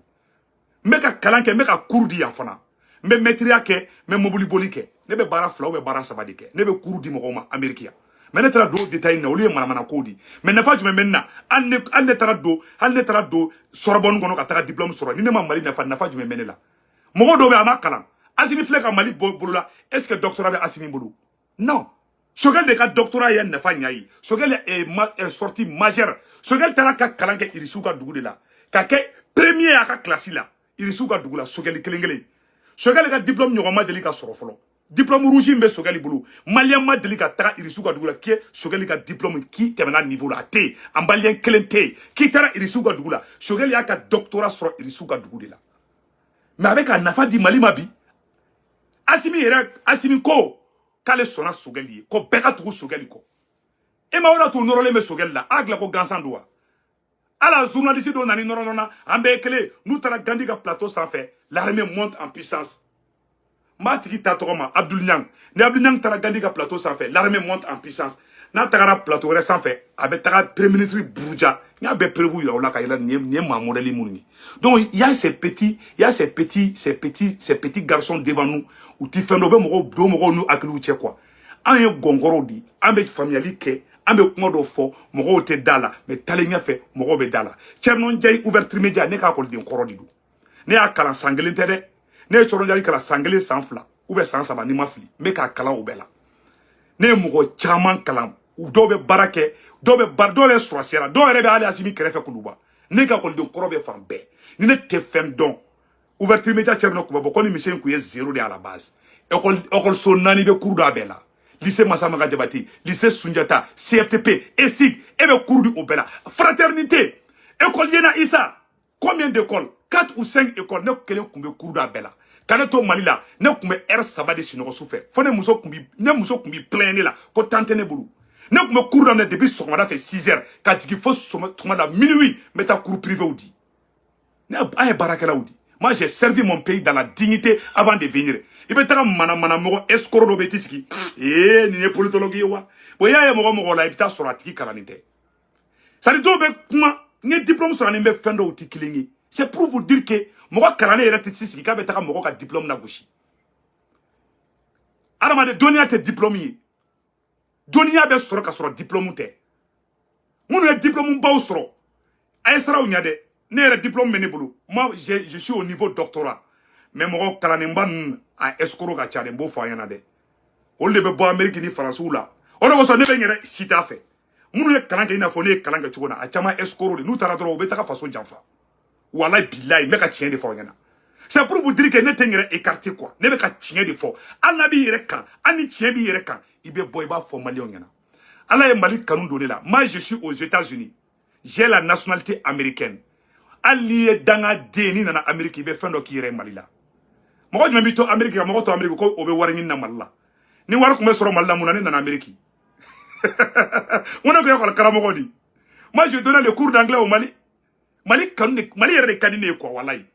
n bɛ ka kalan kɛ, n bɛ ka cours di yan fana, n bɛ mɛtiriya kɛ, n bɛ mobili boli kɛ. Ne bɛ baara 2 ou bien baara 3 de kɛ. Ne bɛ cours di mɔgɔw ma Amérique yan. Mais ne taara don détail na, olu ye manamana kow di. Mais nafa jumɛn bɛ ne na? Hali ne taara don Sorbonne kɔnɔ ka taga diplôme sɔrɔ, ni ne ma Mali nafa, nafa jumɛn bɛ ne la? Mɔgɔ dɔw bɛ, a ma kalan. Asimi filɛ ka Mali bɔ bolo la, est ce que doctorat bɛ Asimi bolo? Non. Choguel de ka doctorat ye nafa ɲa ye. Choguel est, est sorti majeur. Choguel taara ka kalan kɛ Irisiw ka dugu de la, ka kɛ premier a ka classe la Irisiw ka dugu la. Choguel kelen kelen, Choguel ka diplôme ɲɔgɔn ma deli ka sɔrɔ fɔlɔ. Diplôme rouge in bɛ Choguel bolo. Malien ma deli ka taga Irisiw ka dugu la k'e Choguel ka diplôme k'i tɛmɛna niveau la, a tɛ yen. A malien kelen tɛ yen k'i taara Irisiw ka dugu la. Choguel y'a ka doctorat sɔrɔ Irisiw ka dugu de la, mais a bɛ ka nafa di Mali ma bi. Asimi yɛrɛ, Asimi ko k'ale sɔnna Choguel ye, ko bɛɛ ka tugu Choguel kɔ. E ma o de t'u nɔrɔlen bɛ Choguel la, a dilan ko gansan don wa? Ala journaliste dɔw nani nɔrɔ nɔrɔ, an bɛɛ ye kelen. N'u taara Gandhi ka plateau sanfɛ, l'armée monte en puissance. N b'a tigi ta tɔgɔ ma, Abdul Niang. Ni Abdul Niang taara Gandhi ka plateau sanfɛ, l'armée monte en puissance. N'a tagara plateau wɛrɛ sanfɛ, a bɛ taga premier ministre buruja. N y'a bɛɛ prévu yira o la ka yɛlɛ. Nin ye maa modèle minnu ye. Donc il y a ces petits, il y a ces petits garçons devant nous, u ti fɛn dɔn, u bɛ mɔgɔw don mɔgɔw n'u hakiliw cɛ quoi. An ye gɔnkɔrɔw di, an bɛ faamuyali kɛ, an bɛ kuma dɔw fɔ, mɔgɔw tɛ da la, mais taalen ɲɛfɛ mɔgɔw bɛ da la. Thierno Ndiaye, Ouverture Média, ne k'a ekɔliden kɔrɔ de don. Ne y'a kalan san kelen tɛ dɛ, ne ye Thierno Ndiaye kalan san kelen, san 2 ou bien san 3, ni ma fili. N bɛ k'a kalan o bɛɛ la. Ne ye mɔgɔ caman kalan, u dɔw bɛ baara kɛ, dɔw bɛ baara, dɔw bɛ sɔrɔsiya la, dɔw yɛrɛ bɛ hali Asimi kɛrɛfɛ Kuluba. Ne ka ekɔliden kɔrɔ bɛ fan bɛɛ. Ni ne tɛ fɛn dɔn, Ouverture Média Thierno tun bɛ bɔ ko ni mission kun ye zéro de à la base. École, école naani bɛ cours dɔ a bɛɛ la: lycée Massamaga Jabate, lycée Sunjata, CFTP, ESIC, e bɛ cours di o bɛɛ la. Fraternité, école Yena Issa, combien d'écoles? Quatre ou cinq écoles. Ne kelen kun bɛ cours dɔ a bɛɛ la. Ka ne to Mali la, ne kun bɛ heure 3 de sunɔgɔ su fɛ, fo ne muso kun bi plaindre ne la ko temps tɛ ne bolo. Ne kun bɛ cours daminɛ depuis sɔgɔmada fɛ 6 heures ka jigin fo tuma la minuit, n bɛ taa cours privéw di. Ne an ye baarakɛlaw di. Moi, j'ai servi mon pays dans la dignité avant de venir. I bɛ taga mana mɔgɔ escroc dɔ bɛ i t'i sigi. Ee, nin ye politologue ye wa? Bon, i y'a ye mɔgɔ mɔgɔ la, i bɛ taa sɔrɔ a tigi kalannen tɛ. C'est à dire dɔw bɛ kuma, n ye diplôme sɔrɔ ani n bɛ fɛn dɔw tɛ kelen ye. C'est pour vous dire que mɔgɔ kalannen yɛrɛ tɛ sigi k'a bɛ taga mɔgɔ ka diplôme lagosi. Adamaden dɔnniya tɛ diplôme ye. Dɔnniya bɛ sɔrɔ ka sɔrɔ diplôme tɛ. Minnu ye diplôme baw sɔrɔ, a ye siraw ɲɛ dɛ. Ne yɛrɛ, diplôme bɛ ne bolo. Moi, je suis au niveau doctorat, mais mɔgɔ kalannenba ninnu, a escroc ka ca dɛ. N b'o fɔ an ɲɛna dɛ. Olu de bɛ bɔ Amérique ni Faransiw la. O de kosɔn ne bɛ n yɛrɛ sita fɛ. Minnu ye kalan kɛ i n'a fɔ ne ye kalan kɛ cogo min na, a caman escroc de. N'u taara dɔrɔn, u bɛ taga faso janfa. Walayi bilayi, n bɛ ka tiɲɛ de fɔ aw ɲɛna. C'est pour vous dire que ne tɛ n yɛrɛ écarter quoi. Ne bɛ ka tiɲɛ de fɔ. Hali n'a b'i yɛrɛ kan, hali ni tiɲɛ b'i yɛrɛ kan, i bɛ bɔ, i b'a fɔ maliyɛnw ɲɛna. Ala ye Mali kanu don ne la. Moi, je suis aux États-Unis, j'ai la nationalité américaine. Hali n'i ye dangaden, n'i nana Amérique, i bɛ fɛn dɔ k'i yɛrɛ ye Mali la. Mɔgɔ jumɛn b'i to Amérique ka mɔgɔ to Amérique ko o bɛ wari ɲini na Mali la? Ni wari tun bɛ sɔrɔ Mali la, mun na ne nana Amérique? N ko ne tun ye école karamɔgɔ de. Moi, je donnais le cours d'anglais au Mali. Mali kanu de, Mali yɛrɛ de ka di ne ye quoi. Walayi,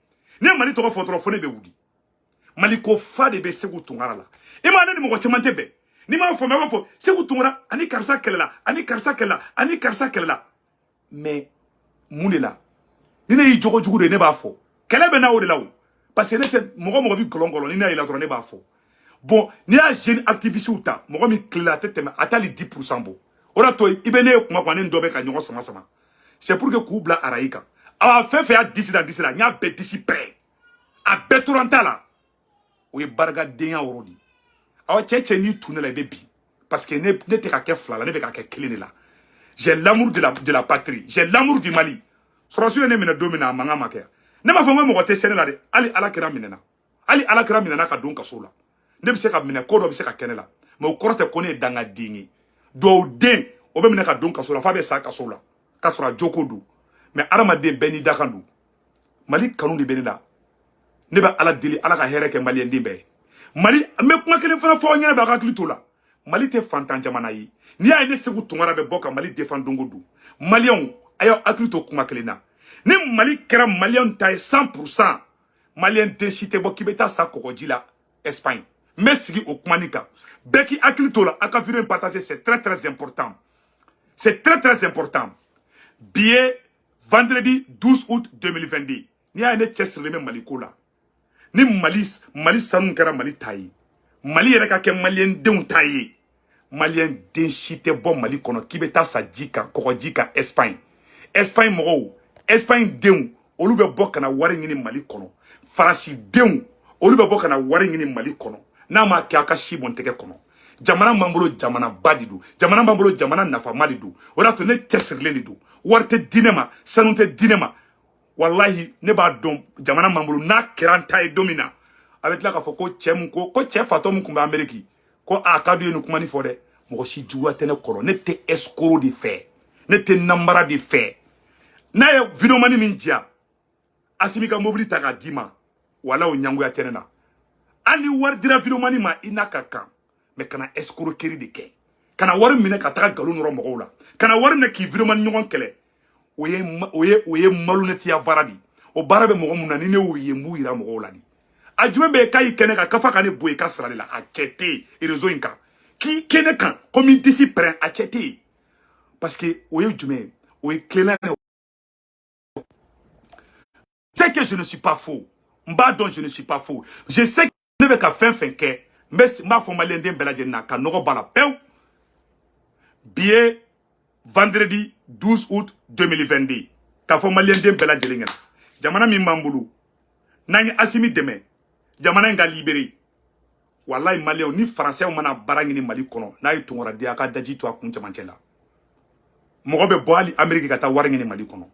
ne ye Mali tɔgɔ fɔ dɔrɔn, fo ne bɛ wuli. Mali ko fa de bɛ Segu Tunkara la. I ma, ne ni mɔgɔ caman tɛ bɛn. N'i m'a faamuya, a b'a fɔ Segu Tunkara ani karisa kɛlɛla, ani karisa kɛlɛla, ani karisa kɛlɛla. Mais mun de la ni ne y'i jogo jugu de ye, ne b'a fɔ. Kɛlɛ bɛ na o de la o, parce que ne tɛ mɔgɔ mɔgɔ bi gɔlɔn gɔlɔn. Ni ne y'a la dɔrɔn, ne b'a fɔ. Bon, n'i y'a jeune activiste ta, mɔgɔ min tilela, a tɛ tɛmɛ, a t'ale 10% bɔ. O de y'a to i bɛ ne ye kuma kuma, ne ni dɔ bɛ ka ɲɔgɔn sama sama. C'est pour que k'u bila arayi kan. Awa, fɛn fɛn y'a disi da disi la, n y'a bɛɛ disi pɛrɛ, a bɛɛ tora n ta la. O ye barikadenya yɔrɔ de ye. Awa, cɛ cɛ, n'i tun ne la, i bɛ bi, parce que ne tɛ ka kɛ fila la, ne bɛ ka kɛ kelen de la. J'ai l'amour de la patrie, j'ai l'amour du Mali. Sɔrɔsiw ye ne minɛ don min na, a mankan ma kɛ. Ne m'a fɔ n ko mɔgɔ tɛ sɛnɛ la dɛ. Hali ala kɛra minɛna, hali ala kɛra minɛna ka don kaso la. Ne bɛ se ka minɛ, ko dɔ bɛ se ka kɛ ne la, mais o kɔrɔ tɛ ko ne ye dangaden ye. Dɔw den o bɛ minɛ ka don kaso la f'a bɛ sa kaso la k'a sɔrɔ a joko don. Mais adamaden bɛɛ n'i dakan don. Mali kanu de bɛ ne la. Ne bɛ Ala deli, Ala ka hɛrɛ kɛ maliyɛn den bɛɛ ye. Mali, n bɛ kuma kelen fana fɔ aw ɲɛna, bɛ aw hakili t'o la. Mali tɛ fantan jamana ye. N'i y'a ye ne Segu Tunkara bɛ bɔ ka Mali défend don o don, maliyɛnw, a y'aw hakili to kuma kelen na. Ni Mali kɛra maliyɛnw ta ye 100%, maliyɛn den si tɛ bɔ k'i bɛ taa sa kɔgɔji la Espagne. N bɛ sigi o kuma nin kan. Bɛɛ k'i hakili t'o la. A ka vidéo in partager, c'est très très important, c'est très très important. Bi ye vendredi 12 août 2022. N'i y'a ye ne cɛsirilen bɛ Mali ko la, ni Mali sanu kɛra Mali ta ye, Mali yɛrɛ ka kɛ maliyɛn denw ta ye, maliyɛn den si tɛ bɔ Mali kɔnɔ k'i bɛ taa sa ji kan, kɔgɔji kan Espagne. Espagne mɔgɔw, Espagne denw, olu bɛ bɔ ka na wari ɲini Mali kɔnɔ. Faransi denw, olu bɛ bɔ ka na wari ɲini Mali kɔnɔ. N'a ma kɛ, a ka si bɔn tɛgɛ kɔnɔ. Jamana b'an bolo, jamanaba de don. Jamana b'an bolo, jamana nafama de don. O de y'a to ne cɛsirilen de don. Wari tɛ di ne ma, sanu tɛ di ne ma. Walahi, ne b'a dɔn jamana b'an bolo. N'a kɛra an ta ye don min na, A bɛ tila k'a fɔ ko cɛ mun ko cɛ fatɔ mun tun bɛ Amérique, ko a ka d'u ye nin kuma nin fɔ dɛ. Mɔgɔ si juguya tɛ ne kɔrɔ. Ne tɛ escroc de fɛ, ne tɛ namara de fɛ. N'a ye vidéoman min diya, Asimi ka mobili ta k'a d'i ma, wala o ɲangoya tɛ ne na. Hali ni wari dira vidéoman ma, i n'a ka kan. Mais kana escroquerie de kɛ, kana wari minɛ ka taga nkalon nɔrɔ mɔgɔw la, kana wari minɛ k'i vidéoman ɲɔgɔn kɛlɛ. O ye malhonnêteya baara de ye. O baara bɛ mɔgɔ mun na, ni ne y'o ye, n b'u yira mɔgɔw la de. A jumɛn bɛ yen k'a y'i kɛnɛ kan kafa ka ne bɔ yen i ka sira de la? A cɛ tɛ yen réseau in kan k'i kɛnɛ kan komi disi pɛrɛn, a cɛ tɛ yen. Parce que o ye jumɛn ye? O ye tilenna de. C'est que je ne suis pas faux. N b'a dɔn, je ne suis pas faux. Je sais que ne bɛ ka fɛn fɛn kɛ, n b'a fɔ maliyɛnden bɛɛ lajɛlen na ka nɔgɔ b'a la pewu. Bi ye vendredi 12 août 2022. K'a fɔ maliyɛnden bɛɛ lajɛlen ɲɛna, jamana min b'an bolo, n'an ye Asimi dɛmɛ jamana in ka libéré, walayi maliyɛnw ni faransɛw mana baara ɲini Mali kɔnɔ, n'a ye tunkaraden, a ka daji to a kun cɛmancɛ la. Mɔgɔ bɛ bɔ hali Amérique ka taa wari ɲini Mali kɔnɔ.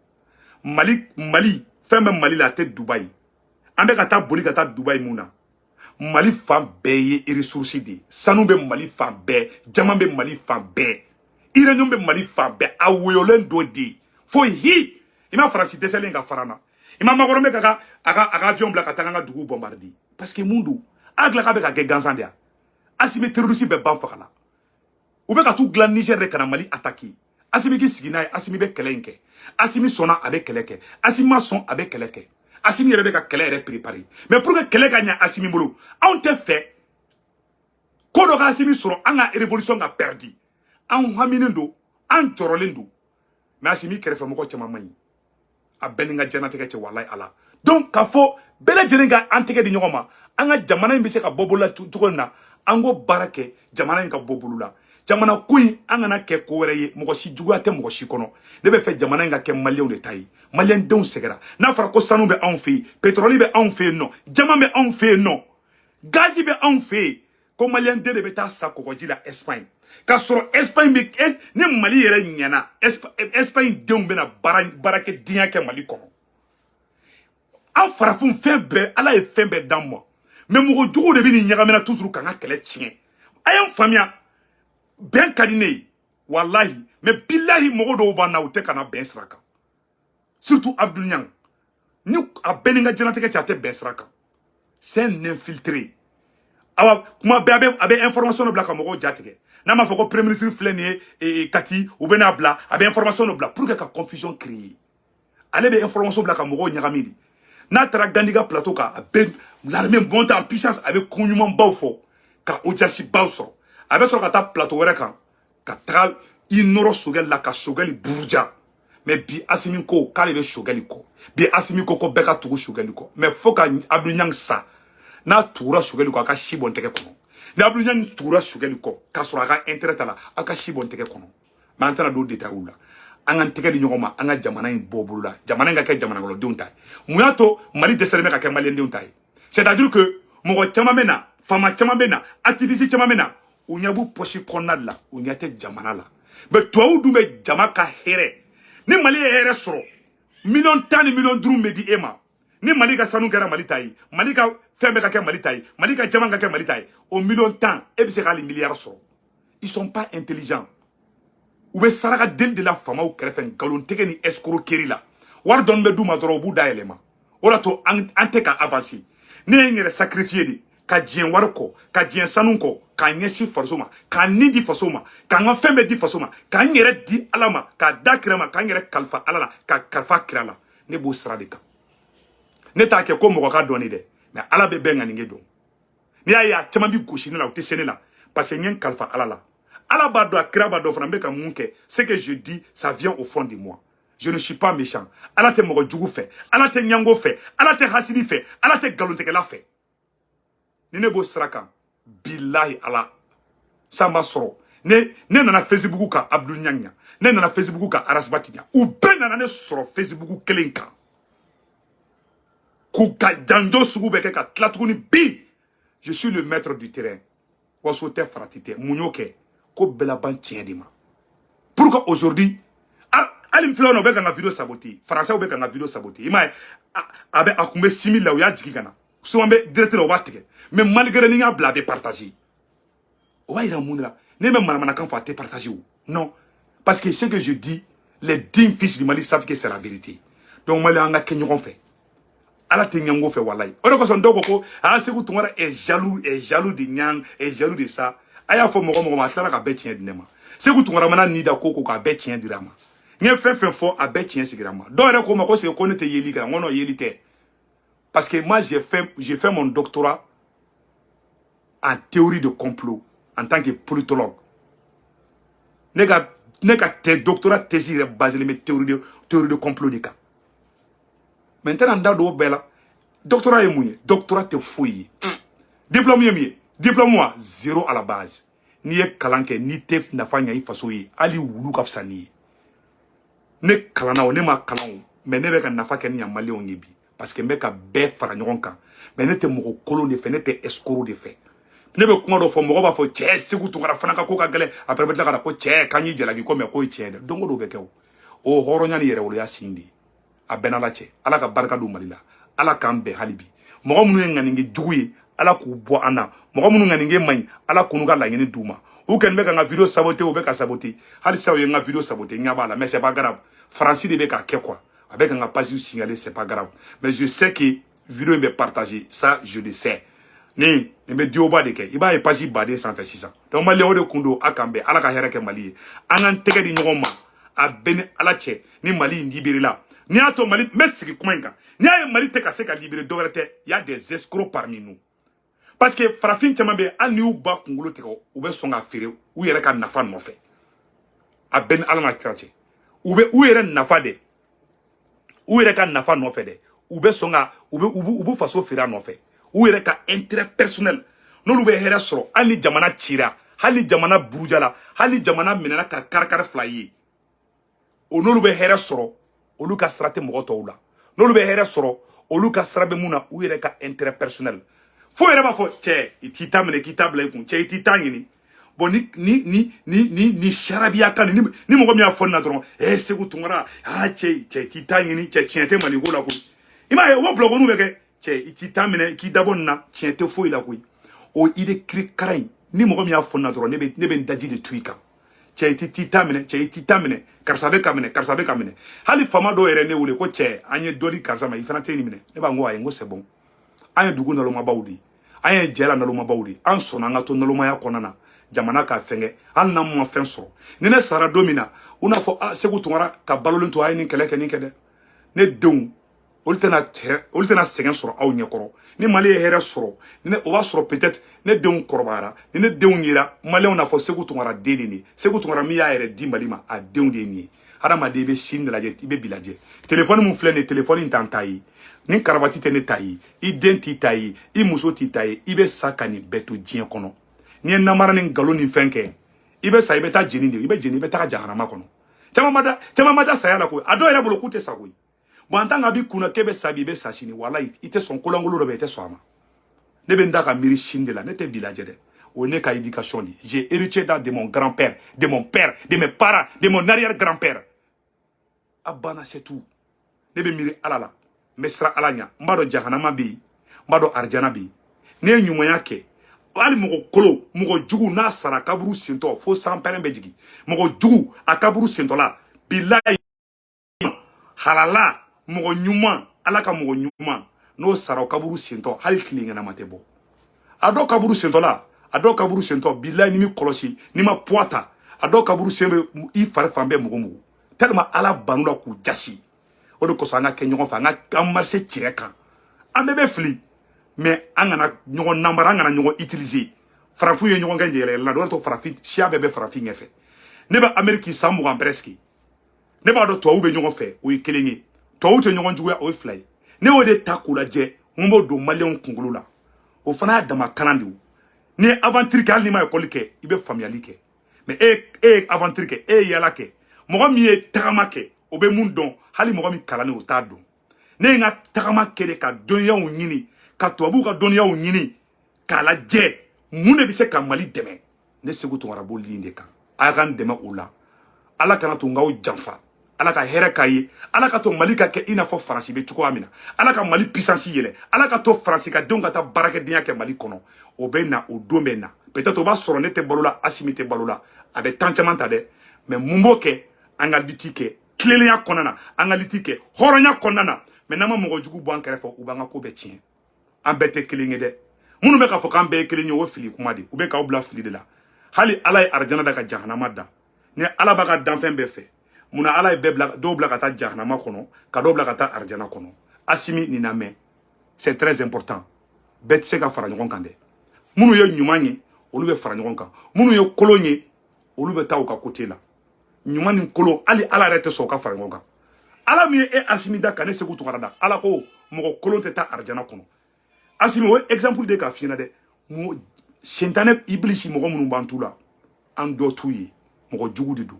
Mali fɛn bɛ Mali la, a tɛ Dubayi. An bɛ ka taa boli ka taa Dubayi mun na? Mali fan bɛɛ ye ressource de ye. Sanu bɛ Mali fan bɛɛ, jama bɛ Mali fan bɛɛ, uranium bɛ Mali fan bɛɛ. A woyolen dɔ de ye fo hi. I ma Faransi dɛsɛlen ka fara n na, i ma Macron bɛ ka a ka avion bila ka taa an ka dugu bombarder. Parce que mun don? A dilan k'a bɛ ka kɛ gansan de ya. Asimi terroriste bɛɛ ban faga la. U bɛ ka t'u dilan Niger de ka na Mali attaquer. Asimi k'i sigi n'a ye. Asimi bɛ kɛlɛ in kɛ. Asimi sɔnna, a bɛ kɛlɛ kɛ. Asimi ma sɔn, a bɛ kɛlɛ kɛ. Asimi yɛrɛ bɛ ka kɛlɛ yɛrɛ préparer. Mais pour que kɛlɛ ka ɲɛ Asimi bolo, anw tɛ fɛ ko dɔ ka Asimi sɔrɔ, an ka révolution ka perdu. Anw haminen don, an jɔrɔlen don. Mais Asimi kɛrɛfɛmɔgɔ caman man ɲi. A bɛɛ ni n ka diɲɛnatigɛ cɛ, walayi Ala. Donc k'a fɔ bɛɛ lajɛlen ka an tɛgɛ di ɲɔgɔn ma, an ka jamana in bɛ se ka bɔ bolo la cogo min na, an k'o baara kɛ, jamana in ka bɔ bolo la. Jamana ko in, an kana kɛ ko wɛrɛ ye. Mɔgɔ si juguya tɛ mɔgɔ si kɔnɔ. Ne bɛ fɛ jamana in ka kɛ maliyɛnw de ta ye. Maliyɛndenw sɛgɛra. N'a fɔra ko sanu bɛ anw fɛ yen, pétrole bɛ anw fɛ yen nɔ, jama bɛ anw fɛ yen nɔ, gazi bɛ anw fɛ yen, ko maliyɛnden de bɛ taa sa kɔgɔji la Espagne, k'a sɔrɔ Espagne bɛ ni Mali yɛrɛ ɲɛna, Espagne denw bɛna baara baarakɛdenya kɛ Mali kɔnɔ. An farafin, fɛn bɛɛ, Ala ye fɛn bɛɛ d'an ma. Mais mɔgɔ jugu de bɛ nin ɲagamina toujours k'an ka kɛlɛ tiɲɛ. A y'an faamuya, bɛn ka di ne ye walahi. Mais bilahi, mɔgɔ dɔw b'an na, u tɛ ka na bɛn sira kan, surtout Abdul Niang. Ni a bɛɛ ni n ka diɲɛlatigɛ cɛ, a tɛ bɛn sira kan. C'est un infiltré. Awa, kuma bɛɛ a bɛ information dɔ bila ka mɔgɔw jatigɛ. N'a m'a fɔ ko premier ministre filɛ nin ye Kati, u bɛ n'a bila, a bɛ information dɔ bila pour que ka confusion créer. Ale bɛ information bila ka mɔgɔw ɲagami de. N'a taara Gandhi ka plateau kan, a bɛ l'armée monte en puissance, a bɛ ko ɲumanbaw fɔ ka audience baw sɔrɔ. A bɛ sɔrɔ ka taa plateau wɛrɛ kan ka taga i nɔrɔ Sogɛli la ka Sogɛli buruja. Mais bi Asimi ko k'ale bɛ Sogɛli kɔ. Bi Asimi ko bɛɛ ka tugu Sogɛli kɔ. Mais fo ka Abdou Niang sa, n'a tugura Sogɛli kɔ, a ka si bɔ n tɛgɛ kɔnɔ. Ni Abdou Niang tugura Sogɛli kɔ k'a sɔrɔ a ka intérêt t'a la, a ka si bɔ n tɛgɛ kɔnɔ. Mais an tɛna don détail la. An k'an tɛgɛ di ɲɔgɔn ma, an ka jamana in bɔ bolo la, jamana in ka kɛ jamana kɔnɔdenw ta ye. Mun y'a to Mali dɛsɛlen bɛ ka kɛ maliyɛndenw ta ye? C'est à dire que mɔgɔ caman bɛ na, faama caman bɛ na, activiste caman bɛ na, u ɲɛ b'u poche kɔnɔna de la, u ɲɛ tɛ jamana la. Mais tubabuw dun bɛ jama ka hɛrɛ. Ni Mali ye hɛrɛ sɔrɔ, miliyɔn 10 ni miliyɔn 5 bɛ di e ma. Ni Mali ka sanu kɛra Mali ta ye, Mali ka fɛn bɛɛ ka kɛ Mali ta ye, Mali ka jama ka kɛ Mali ta ye, o miliyɔn 10, e bɛ se k'ale miliyari sɔrɔ. Ils sont pas intelligents. U bɛ saraka deli de la faamaw kɛrɛfɛ, nkalontigɛ ni escroquerie la. Wari dɔɔni bɛ d'u ma dɔrɔn, u b'u da yɛlɛma. O de to an tɛ ka avancer. Ne ye n yɛrɛ sacrifier de ka diɲɛ wari kɔ, ka diɲɛ sanu kɔ, k'a ɲɛsin faso ma, k'a ni di faso ma, k'an ka fɛn bɛɛ di faso ma, k'an yɛrɛ di Ala ma, k'a da kira ma, k'an yɛrɛ kalifa Ala la, k'a kalifa kira la. Ne b'o sira de kan. Ne t'a kɛ ko mɔgɔ ka dɔn dɛ, mais Ala bɛ bɛɛ ŋaninge dɔn. N'i y'a ye a caman bi gosi ne la, u tɛ se ne la, parce que n ye n kalifa Ala la. Ala b'a dɔn, a kira b'a dɔn fana n bɛ ka mun kɛ. Ce que je dis, ça vient au fond de moi. Je ne suis pas méchant. Ala tɛ mɔgɔ jugu fɛ, Ala tɛ ɲango fɛ, Ala tɛ hasidi fɛ, Ala tɛ nkalontigɛla fɛ. Ni ne b'o sira kan, bilahi Ala, san b'a sɔrɔ ne nana Facebook kan Abdul Niang ɲa, ne nana Facebook kan Arasibati ɲa, u bɛɛ nana ne sɔrɔ Facebook kelen kan k'u ka janjo sugu bɛɛ kɛ ka tila tuguni. Bi je suis le maître du terrain. Waso tɛ, farati tɛ. Mun y'o kɛ? Ko bɛɛ laban tiɲɛ de ma. Pourquoi aujourd'hui hali n filɛ, u bɛ ka n ka vidéo saboter? Français bɛ ka n ka vidéo saboter. I m'a ye, a bɛ a kun bɛ 6000 la, u y'a jigin ka na. Souvent bɛ direct la, o b'a tigɛ, mais malgré ni n y'a bila, a bɛ partager. O b'a yira mun de la? Ne bɛ manamanakan fɔ, a tɛ partager o. Non, parce que ce que je dis, les dignes fils du Mali savent que c'est la vérité. Donc Mali, an ka kɛ ɲɔgɔn fɛ. Ala tɛ ɲɛngo fɛ, walayi. O de kosɔn dɔw ko ko ah, Sékou Tounkara est jaloux, est jaloux de Niang, est jaloux de ça. A y'a fɔ mɔgɔ mɔgɔ ma, a tilala ka bɛɛ tiɲɛ di ne ma. Sékou Tounkara mana ni da ko ko k'a bɛɛ tiɲɛ dira a ma. N ye fɛn fɛn fɔ, a bɛɛ tiɲɛ sigira ma. Dɔw yɛrɛ ko ma ko c'est ko ne tɛ yeli kɛ. N ko non, yeli tɛ, parce que moi, j'ai fait mon doctorat en théorie de complot en tant que politologue. Ne ka tɛ doctorat thèse yɛrɛ basé bɛ théorie de complot de kan. Mais n tɛna n da don o bɛɛ la. Doctorat ye mun ye? Doctorat tɛ foyi ye. Diplôme ye mun ye? Diplôme wa zéro à la base. N'i ye kalan kɛ, n'i tɛ nafa ɲɛ i faso ye, hali wulu ka fisa n'i ye. Ne kalanna o, ne ma kalan o, mais ne bɛ ka nafa kɛ ni yan maliyɛnw ye bi, parce que n bɛ ka bɛɛ fara ɲɔgɔn kan. Mais ne tɛ mɔgɔ kolon de fɛ, ne tɛ escroc de fɛ. Ne bɛ kuma dɔ fɔ, mɔgɔ b'a fɔ cɛ Sékou Tounkara fana ka ko ka gɛlɛn. Après bɛ tila ka na ko cɛ k'an y'i jalaki ko, mais k'o ye tiɲɛ dɛ. Don o don bɛ kɛ o. O hɔrɔnya ni yɛrɛwoloya sin de ye. A bɛɛ n'Ala cɛ. Ala ka barika don Mali la. Ala k'an bɛn hali bi. Mɔgɔ minnu ye ŋaninge jugu ye, Ala k'u bɔ an na. Mɔgɔ minnu ŋaninge man ɲi, Ala k'u ka laɲini d'u ma. U kɔni bɛ ka n ka vidéo saboter, u bɛ ka saboter hali sisan. U ye n ka vidéo saboter, n ɲɛ b'a la, mais c'est pas grave. Faransi de bɛ k'a kɛ quoi, a bɛ ka n ka page signaler. C'est pas grave, mais je sais que vidéo in bɛ partager, ça je le sais. Nin bɛ dioba de kɛ, i b'a ye page baden sanfɛ sisan. Donc maliyɛn, o de kun don. A k'an bɛn. Ala ka hɛrɛ kɛ Mali ye. An k'an tɛgɛ di ɲɔgɔn ma. A bɛɛ ni Ala cɛ, ni Mali in libéré la, n'i y'a to Mali, n bɛ sigi kuma in kan, n'i y'a ye Mali tɛ ka se ka libéré, dɔwɛrɛ tɛ, y a des escrocs parmi nous. Parce que farafin caman bɛ yen, hali n'i y'u ba kunkolo tigɛ, u bɛ sɔn k'a feere u yɛrɛ ka nafa nɔfɛ. A bɛɛ ni Ala n'a kira cɛ, u bɛ u yɛrɛ nafa dɛ, u yɛrɛ ka nafa nɔfɛ dɛ, u bɛ sɔn ka u bɛ faso feere a nɔfɛ, u yɛrɛ ka intérêt personnel. N'olu bɛ hɛrɛ sɔrɔ, hali ni jamana cira, hali ni jamana burujala, hali ni jamana minɛna ka kari-kari fila ye, o n'olu bɛ hɛrɛ sɔrɔ, olu ka sira tɛ mɔgɔ tɔw la. N'olu bɛ hɛrɛ sɔrɔ, olu ka sira bɛ mun na? U yɛrɛ ka intérêt personnel. Fo yɛrɛ b'a fɔ cɛ, i t'i ta minɛ k'i ta bila i kun, cɛ, i t'i ta ɲini. Bon, ni sarabiya kan ni mɔgɔ min y'a fɔ nin na dɔrɔn, Sékou Tounkara, ah cɛ, cɛ, i t'i ta ɲini, cɛ, tiɲɛ tɛ Maliko la koyi. I m'a ye, o bulɔkɔninw bɛ kɛ, cɛ, i t'i ta minɛ k'i dabɔ nin na, tiɲɛ tɛ foyi la koyi. O idée kirikara in, ni mɔgɔ min y'a fɔ nin na dɔrɔn, ne bɛ n daji de tu i kan. Cɛ, i t'i ta minɛ, cɛ, i t'i ta minɛ, karisa bɛ ka minɛ, karisa bɛ ka minɛ. Hali faama dɔw yɛrɛ ne wele ko cɛ, an ye dɔ di karisa ma, i fana tɛ nin minɛ. Ne b'a n ko ayi, n ko c'est bon. An ye dugu nalomabaw de ye, an ye jɛ la nalomabaw de ye. An sɔnna an ka to nalomaya kɔnɔna na, jamana ka fɛnkɛ. Hali n'an ma fɛn sɔrɔ, ni ne sara don min na, u n'a fɔ ah, Sékou Tounkara ka balolen to, a ye nin kɛlɛ kɛ, nin kɛ dɛ. Ne denw, olu tɛna olu tɛna sɛgɛn sɔrɔ aw ɲɛkɔrɔ. Ni Mali ye hɛrɛ sɔrɔ, ni o b'a sɔrɔ peut-être ne denw kɔrɔbayara. Ni ne denw yera, maliyɛnw n'a fɔ Sékou Tounkara den de nin ye. Sékou Tounkara min y'a yɛrɛ di Mali ma, a denw de ye nin ye. Hadamaden, i bɛ sini de lajɛ, i bɛ bi lajɛ. Telefɔni mun filɛ nin ye, telefɔni in t'an ta ye, ni karabati tɛ ne ta ye, i den t'i ta ye, i muso t'i ta ye. I bɛ sa ka nin bɛɛ to diɲɛ kɔnɔ. N'i ye namara ni nkalon ni fɛn kɛ, i bɛ sa, i bɛ taa jeni de, i bɛ jeni, i bɛ taga jahanama kɔnɔ. Caman ma da, caman ma da saya la koyi. A dɔw yɛrɛ bolo k'u tɛ sa koyi. Bon, en tant que a b'i kunna k'e bɛ sa bi, i bɛ sa sini, walayi, i tɛ sɔn. Kolankolon dɔ bɛ yen, i tɛ sɔn a ma. Ne bɛ n da ka miiri sini de la, ne tɛ bi lajɛ dɛ. O ye ne ka éducation de ye. J'ai hérité de mon grand-père, de mon père, de mes parents, de mon arrière-grand-père. A banna, c'est tout. Ne bɛ miiri Ala la, n bɛ siran Ala ɲɛ. N b'a dɔn jahanama bɛ yen, n b'a dɔn arijana bɛ yen. N'i ye ɲumanya kɛ, hali mɔgɔ kolo, mɔgɔ jugu, n'a sara kaburu sentɔ, fo sanpɛrɛn bɛ jigin. Mɔgɔ jugu a kaburu sentɔla, bilayi, halala, mɔgɔ ɲuman, Ala ka mɔgɔ ɲuman, n'o sara o kaburu sentɔ, hali tile ɲɛnama tɛ bɔ. A dɔw kaburu sentɔla, a dɔw kaburu sentɔ, bilayi, ni mi kɔlɔsi, n'i ma poids ta, a dɔw kaburu sen bɛ i fari fan bɛɛ mugu mugu, tellement Ala bannu la k'u jasi. O de kosɔn, an ka kɛ ɲɔgɔn fɛ, an ka an marcher tiɲɛ kan. An bɛɛ bɛ fili, mais an kana ɲɔgɔn namara, an kana ɲɔgɔn utiliser. Farafin ye ɲɔgɔn kɛ yɛlɛ yɛlɛ la, o de to farafin siya bɛɛ bɛ farafin ɲɛfɛ. Ne bɛ Amérique san 20 presque, ne b'a dɔn tubabuw bɛ ɲɔgɔn fɛ, o ye kelen ye. Tubabuw tɛ ɲɔgɔn juguya, o ye fila ye. Ne y'o de ta k'o lajɛ, n b'o don maliyɛnw kunkolo la. O fana y'a dama kalan de ye. N'i ye aventure kɛ, hali n'i ma école kɛ, i bɛ faamuyali kɛ. Mais e ye aventure kɛ, e ye yala kɛ, mɔgɔ min ye tagama kɛ, o bɛ mun dɔn? Hali mɔgɔ min kalannen, o t'a dɔn. Ne ye n ka tagama kɛ de ka dɔnniyaw ɲini, ka tubabuw ka dɔnniyaw ɲini k'a lajɛ mun de bɛ se ka Mali dɛmɛ. Ne Sékou Tounkara b'o ligne de kan. A ka n dɛmɛ o la. Ala kana to n k'aw janfa. Ala ka hɛrɛ k'a ye. Ala ka to Mali ka kɛ i n'a fɔ Faransi bɛ cogoya min na. Ala ka Mali puissance yɛlɛ. Ala ka to Faransi ka denw ka taa baarakɛdenya kɛ Mali kɔnɔ. O bɛ na, o don bɛ na. Peut-être o b'a sɔrɔ ne tɛ balo la, Asimi tɛ balo la. A bɛ temps caman ta dɛ, mais mun b'o kɛ? An ka lutte kɛ tilennenya kɔnɔna na, an ka lutte kɛ hɔrɔnya kɔnɔna na. Mais n'an ma mɔgɔ jugu bɔ an kɛrɛfɛ, u b'an ka ko bɛɛ tiɲɛ. An bɛɛ tɛ kelen ye dɛ. Minnu bɛ k'a fɔ k'an bɛɛ ye kelen ye, o fili kuma de. U bɛ k'aw bila fili de la. Hali Ala ye arijana da ka jahanama da. Ni Ala b'a ka danfɛn bɛɛ fɛ, munna Ala ye bɛɛ bila, dɔw bila ka taa jahanama kɔnɔ, ka dɔw bila ka taa arijana kɔnɔ? Asimi, nin lamɛn, c'est très important. Bɛɛ tɛ se ka fara ɲɔgɔn kan dɛ. Minnu ye ɲuman ye, olu bɛ fara ɲɔgɔn kan. Minnu ye kolon ye, olu bɛ taa u ka côté la. Ɲuman ni kolon, hali Ala yɛrɛ tɛ sɔn u ka fara ɲɔgɔn kan. Ala min ye e Asimi da ka ne Segu Tunkara da, Ala ko mɔgɔ kolon tɛ taa arijana kɔnɔ. Asimi, o ye exemple de k'a f'i ɲɛna dɛ. Sentanɛ ibilisi, mɔgɔ minnu b'an tu la, an dɔ t'u ye. Mɔgɔ jugu de don.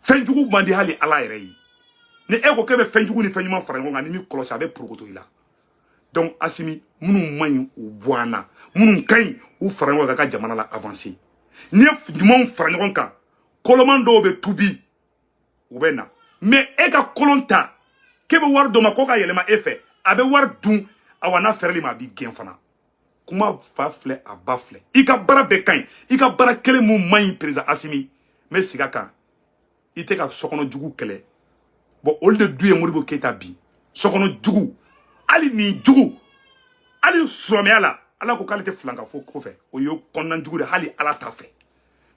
Fɛn jugu man di hali Ala yɛrɛ ye. Ni e ko k'e bɛ fɛn jugu ni fɛn ɲuman fara ɲɔgɔn kan, ni m'i kɔlɔsi, a bɛ porokoto i la. Donc Asimi, minnu man ɲi, u bɔ an na. Minnu ka ɲi, u fara ɲɔgɔn kan ka jamana la avancer. N'i ye ɲumanw fara ɲɔgɔn kan, koloman dɔw bɛ tubi, u bɛ na. Mais e ka kolon ta k'e bɛ wari dɔ ma ko ka yɛlɛma e fɛ, a bɛ wari dun. Awa, n'a fɛrɛli ma, a b'i gɛn fana. Kuma fa filɛ, a ba filɛ. I ka baara bɛɛ ka ɲi, i ka baara kelen mun man ɲi, président Asimi, n bɛ segin a kan, i tɛ ka sokɔnɔ jugu kɛlɛ. Bon, olu de du ye Modibo Keyita bi. Sokɔnɔ jugu, hali nin jugu, hali silamɛya la, Ala ko k'ale tɛ filanka fo kɔfɛ. O ye kɔnɔna jugu de, hali Ala t'a fɛ.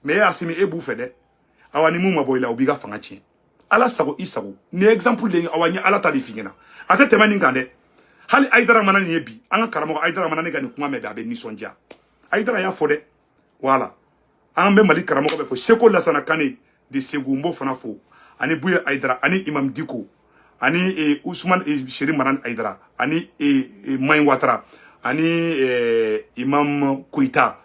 Mais e Asimi, e b'u fɛ dɛ. Awa, ni mun ma bɔ i la, o b'i ka fanga tiɲɛ. Ala sago, i sago. Nin ye exemple de ye. Awa, n ye Ala ta de f'i ɲɛna, a tɛ tɛmɛ nin kan dɛ. Hali Ayidara mana nin ye bi, an ka karamɔgɔ Ayidara mana ne ka nin kuma mɛn bi, a bɛ nisɔndiya. Ayidara y'a fɔ dɛ. Voilà, an bɛ Mali karamɔgɔ bɛɛ fo. Seko Lasana Kane de Segu, n b'o fana fo, ani Buye Ayidara, ani Imam Diko, ani Usman Seri Maran Ayidara, ani Mayin Watara, ani Imam Koyita.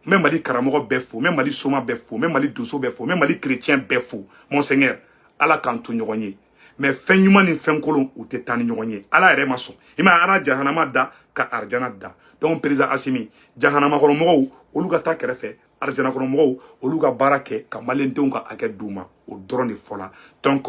N bɛ Mali karamɔgɔ bɛɛ fo, n bɛ Mali soma bɛɛ fo, n bɛ Mali donso bɛɛ fo, n bɛ Mali chrétien bɛɛ fo. Monseigneur, Ala k'an to ɲɔgɔn ye. Mais fɛn ɲuman ni fɛn kolon, u tɛ taa ni ɲɔgɔn ye. Ala yɛrɛ ma sɔn. I ma Ala jahanama da ka arijana da. Donc président Asimi, jahanama kɔnɔ mɔgɔw, olu ka taa kɛrɛfɛ. Arijana kɔnɔ mɔgɔw, olu ka baara kɛ ka maliyɛndenw ka hakɛ d'u ma. O dɔrɔn de fɔla. Donc